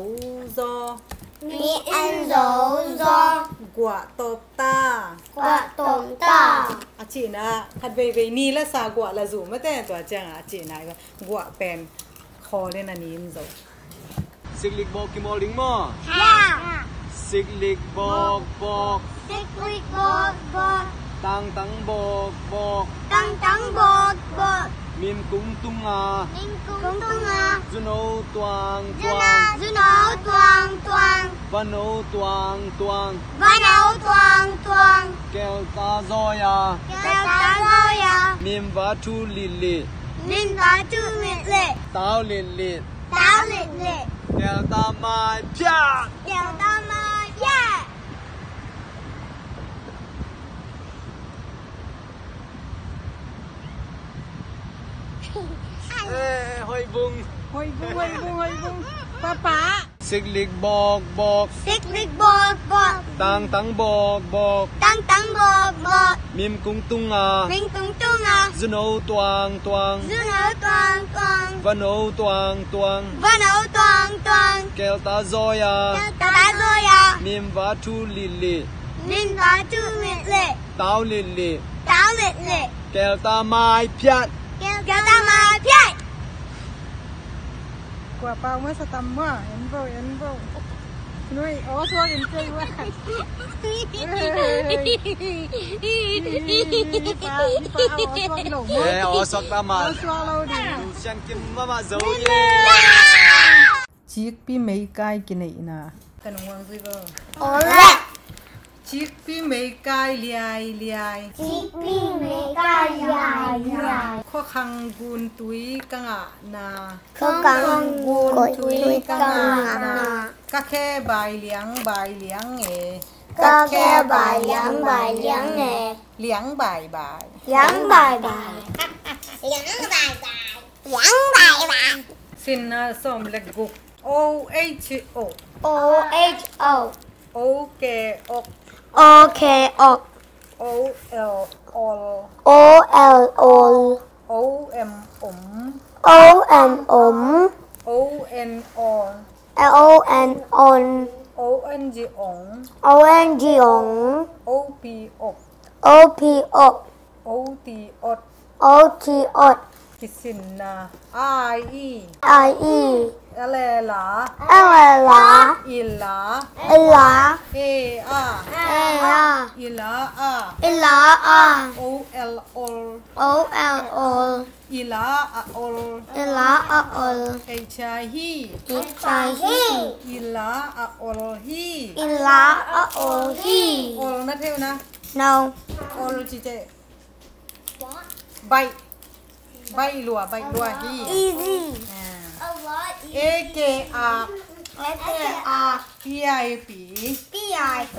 zaw. Ni in zo zaw. Guah tawp ta. Guah tawp ta. A cihna, khat veivei ni la sa guah la zu mate, tua ciangah a cihna, guah pen khawl in a ni in zo. Siklik bawk kimawl ding maw? Ya. Siklik bawk bawk. Siklik bawk bawk. Tangtang bawk bawk. Tangtang bawk bawk. Mim kung tunga. Mim kung tunga. Zuno tuang tuang. Zuno tuang tuang. Vano tuang tuang. Vano tuang tuang. Kelta zoya. Kelta zoya. Mim va thu lili. Mim va thu lili. Tau lili. Tau lili. Kelta mai pia. Kelta mai pia. Eh, hoih bung. Hoih bung, hoih bung, hoih bung. Papa. Siklik bawk bawk. Siklik bawk bawk. Tangtang bawk bawk. Tangtang bawk bawk. Mim kung tunga. Mim kung tunga. Zuno tuang tuang. Zuno tuang tuang. Vano tuang tuang. Vano tuang tuang. Kelta zoya. Kelta zoya. Mim va thu lili. Mim va thu lili. Tau lili. Tau lili. Kelta mai piat. Kelta mai piat. Kua pau ma sa tam ma, en bo, en bo. Nui, aw suak in kei wa. Ni pa, ni pa, aw suak lo ma. Eh, aw suak ta ma. Aw suak lo di. Sian kim ma ma zo ye. Cikpi meikai kineihna. Kan hong zui bo. Ole. Cikpi meikai liai liai. Cikpi meikai liai liai. Khuakhang gun tui ka ngahna. Khuakhang gun tui ka ngahna. Ka khe bai liang bai liang e. Ka khe bai liang bai liang e. Liang bai bai. Liang bai bai. Liang bai bai. Liang bai bai. Sinna sawm le guk. O H O. O H O. O K ok. O K ok. O L ol. O L ol. O M om. O M om. O N on. O N on. O N G ong. O N G ong. O P op. O P op. O T ot. O T ot. Kisinna. I E. I E. L E la. L E la. I la. I la. E a. E a. I la a. I la a. O L ol. O L ol. I la a ol. I la a ol. H I hi. H I hi. I la a ol hi. I la a ol hi. Ol na theu na. No. Ol ci te. Baih. Baih lua, baih lua hi. Easy. A K ak. A K ak. P I P. P I P.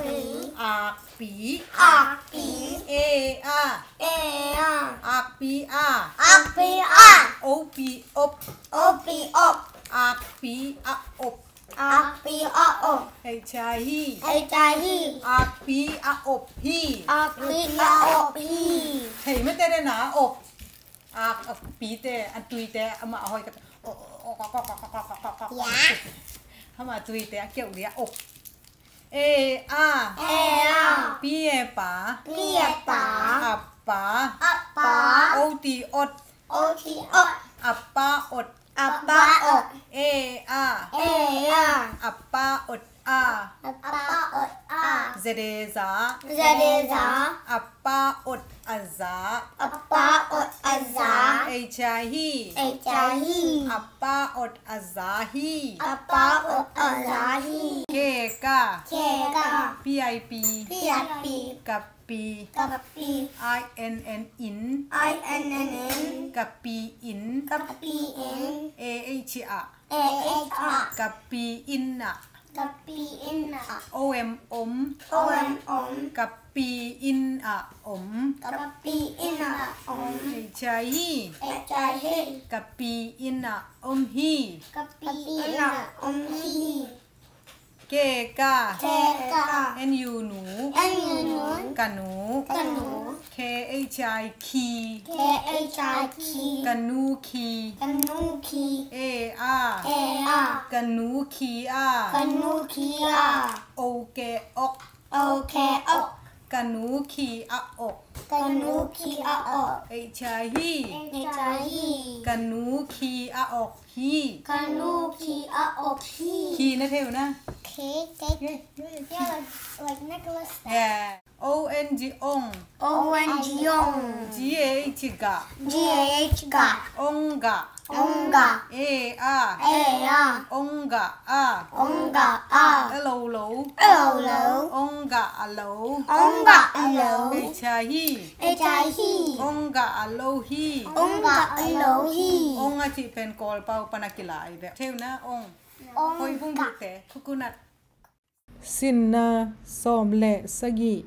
Ak pi. Ak pi. E a. E a. Ak pi a. Ak pi a. O P op. O P op. Ak pi a op. Ak pi a op. H I hi. H I hi. Ak pi a op hi. Ak pi a op hi. Thei mete de na op. Ak, ak pi te, an tui te, ama hoi ka. Ya. Ama tui te, a keu dia op. E a. E a. Pi e pa. Pi e pa. Apa. Apa. O T ot. O T ot. Apa ot. Apa ot. E a. E a. Apa ot a. Apa ot a. Z e za. Z e za. Apa ot a za. Apa ot a za. H I hi. H I hi. Apa ot a za hi. Apa ot a za hi. K ka. K ka. P I P. P I P. Ka pi. Ka pi. I N N in. I N N in. Ka pi in. Ka pi in. A H a. A H a. Ka pi in a. Ka pi in a. O M om. O M om. Ka pi in a om. Ka pi in a om. H I hi. H I hi. Ka pi in a om hi. Ka pi in a om hi. K ka. K ka. N U nu. N U nu. Ka nu. Ka nu. K H I khi. K H I khi. Ka nu khi. Ka nu khi. E a. E a. Ka nu khi a. Ka nu khi a. O K ok. O K ok. Ka nu khi a ok. Ka nu khi a ok. H I hi. H I hi. Ka nu khi a ok hi. Ka nu khi a ok hi. Khi na theu na. Khi, khi. Yeah, yeah, yeah, khi. Yeah, like, like necklace. Yeah. O N G ong. O N G ong. G A H ga. G A H ga. Ong ga. Ong ga. E a. E a. Ong ga a. Ong ga a. L O lo. L O lo. Ong ga a lo. Ong ga a lo. H I hi. H I hi. Ong ga a lo hi. Ong ga a lo hi. Ong a cih pen Kawl pau pan a kilai bek. Theu na ong. Ong ga. Hoih bung buk te. Coconut. Sinna sawm le sagih.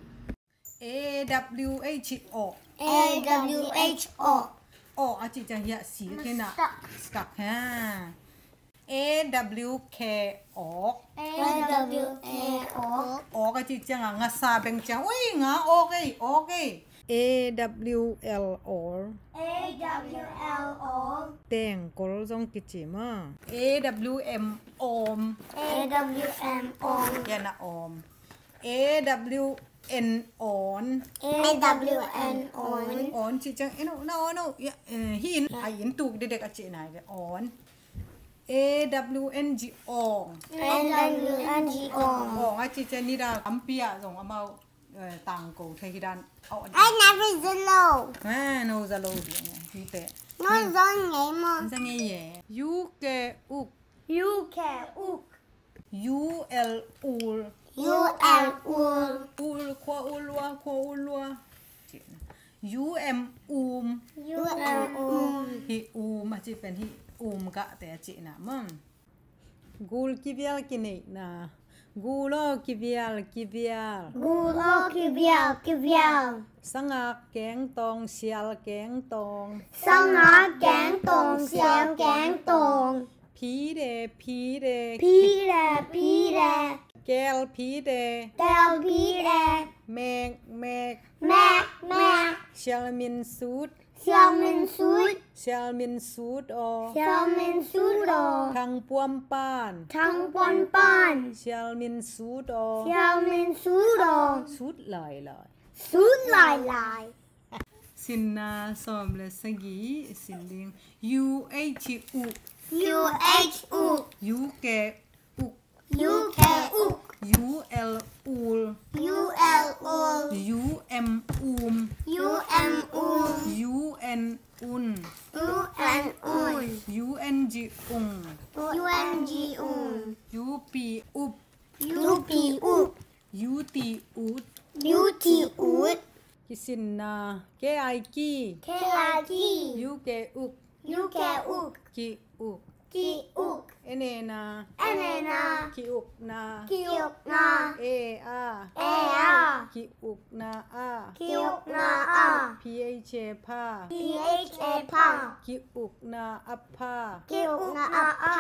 A W H o. A W H o. O a cih ciang hiah si kei na. Stuck. Stuck ha. A W K awk. A W K awk. Awk a cih ciang a ngasa beng ciang. Ui, nga awk ei, awk ei. A W L or. A W L or. Tengkol zong kici maw. A W M om. A W M om. Hiah na om. A W N on. A W N on. On cih ciang eno na ono. Hiah, eh, hi in. Hiah. Ai in tuk dedek a cih nai ve on. A W N G ong. A W N G ong. Ong a cih ciang nidang lampi ah zong amau, eh, tangko thei hi dan. I never zalo. Ah, no zalo ding. Hi te. No zong ngei maw. Zong ngei ye. U K uk. U K uk. U L ul. U L ul. Ul, khua ul lua, khua ul lua. U M um. U M um. Hi um a cih pen hi um gah te a cihna maw. Gul kivial kineihna. Gul aw kivial kivial. Gul aw kivial kivial. Sangak kengtawng sial kengtawng. Sangak kengtawng sial kengtawng. Phide phide. Phide phide. Kel phide. Kel phide. Mek mek. Mek mek. Sial min sut. Sial min sut. Sial min sut aw. Sial min sut aw. Thang puam pan. Thang puam pan. Sial min sut aw. Sial min sut aw. Sut lai lai. Sut lai lai. Sinna sawm le sagih sin ding. U H uk. U H uk. U K uk. U K uk. U L ul. U L ul. U M um. U M um. U N un. U N un. U N G ung. U N G ung. U P up. U P up. U T ut. U T ut. Kisinna. K I ki. K I ki. U K uk. U K uk. Ki uk. Ki uk. N A na. N A na. Ki ukna. Ki ukna. A a. A a. Ki ukna a. Ki ukna a. P H a pha. P H a pha. Ki ukna a pha. Ki ukna a pha.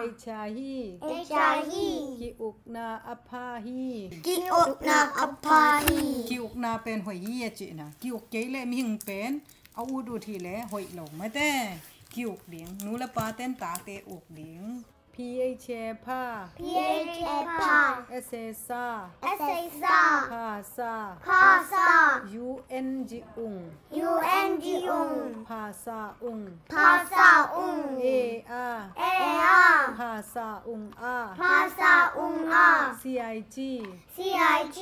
H a hi. H a hi. Ki ukna a pha hi. Ki ukna a pha hi. Ki ukna pen hoih hi a cihna. Ki uk kei le mihing pen a ut ut hi le hoih lo mate. Ki uk ding. Nu le pa ten tate uk ding. P H a pha. P H a pha. S a sa. S a sa. Pha sa. Pha sa. U N G ung. U N G ung. Pha sa ung. Pha sa ung. A a. A a. Pha sa ung a. Pha sa ung a. C I G. C I G.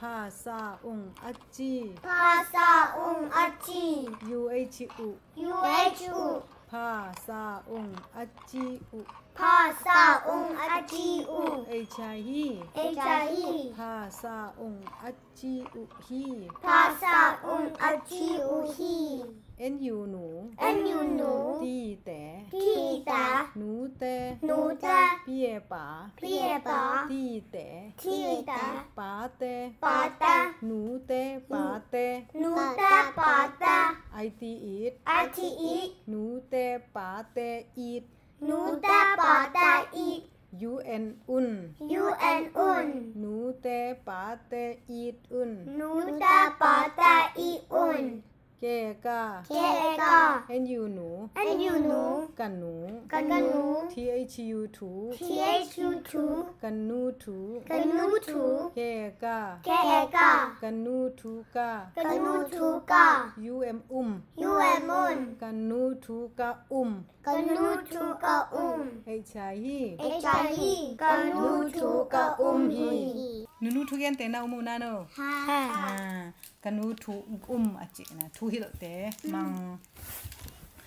Pha sa ung a ci. Pha sa ung a ci. U H u. U H u. Pha sa ung a ci u. Pha sa ung a ci u. H a hi. H a hi. Pha sa ung a ci u hi. Pha sa ung a ci u hi. N U nu. N U nu. Ti te. Ti te. Nu te. Nu te. Pi e pa. Pi e pa. Ti te. Ti te. Pa te. Pa te. Nu te pa te. Nu te pa te. I T it. I T it. Nu te pa te it. Nu te pa te it. U N un. U N un. Nu te pa te it un. Nu te pa te it un. K ka. K ka. N U nu. N U nu. Ka nu. Ka nu. T H U thu. T H U thu. Ka nu thu. Ka nu thu. K ka. K ka. Ka nu thu ka. Ka nu thu ka. U M um. U M um. Ka nu thu ka um. Ka nu thu ka um. H a hi. H a hi. Ka nu thu ka um hi. Nunu thugente na um uh na no. Ha. Ha. Ka nu thu um a cihna thuhilhte mang.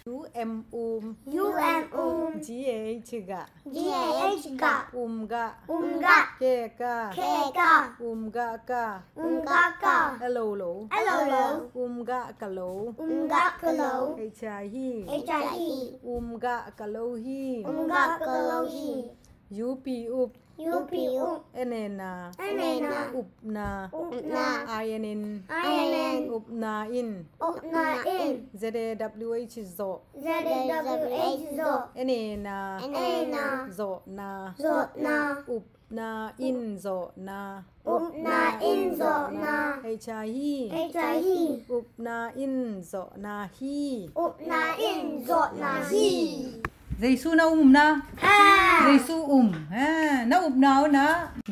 U M um. U M um. G A H gah. G A H gah. Um gah. Um gah. K ka. K ka. Um gah ka. Um gah ka. A lo lo. A lo lo. Um gah ka lo. Um gah ka lo. H a hi. H a hi. Um gah ka lo hi. Um gah ka lo hi. U P up. U P up. N A na. N A na. Upna. Upna. I N N. I N N. Upna in. Upna in. Z A W H zawh. Z A W H zawh. N A na. N A na. Zawhna. Zawhna. Upna in zawhna. Upna in zawhna. H a hi. H a hi. Upna in zawhna hi. Upna in zawhna hi. Jesu na um na. Ha. Jesu um. Ha. Na upna uh na.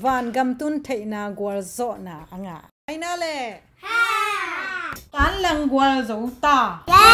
Vangam tun theihna gualzawhna a ngah. Aina le. Ha. Tan lang gualzo ta. Ya.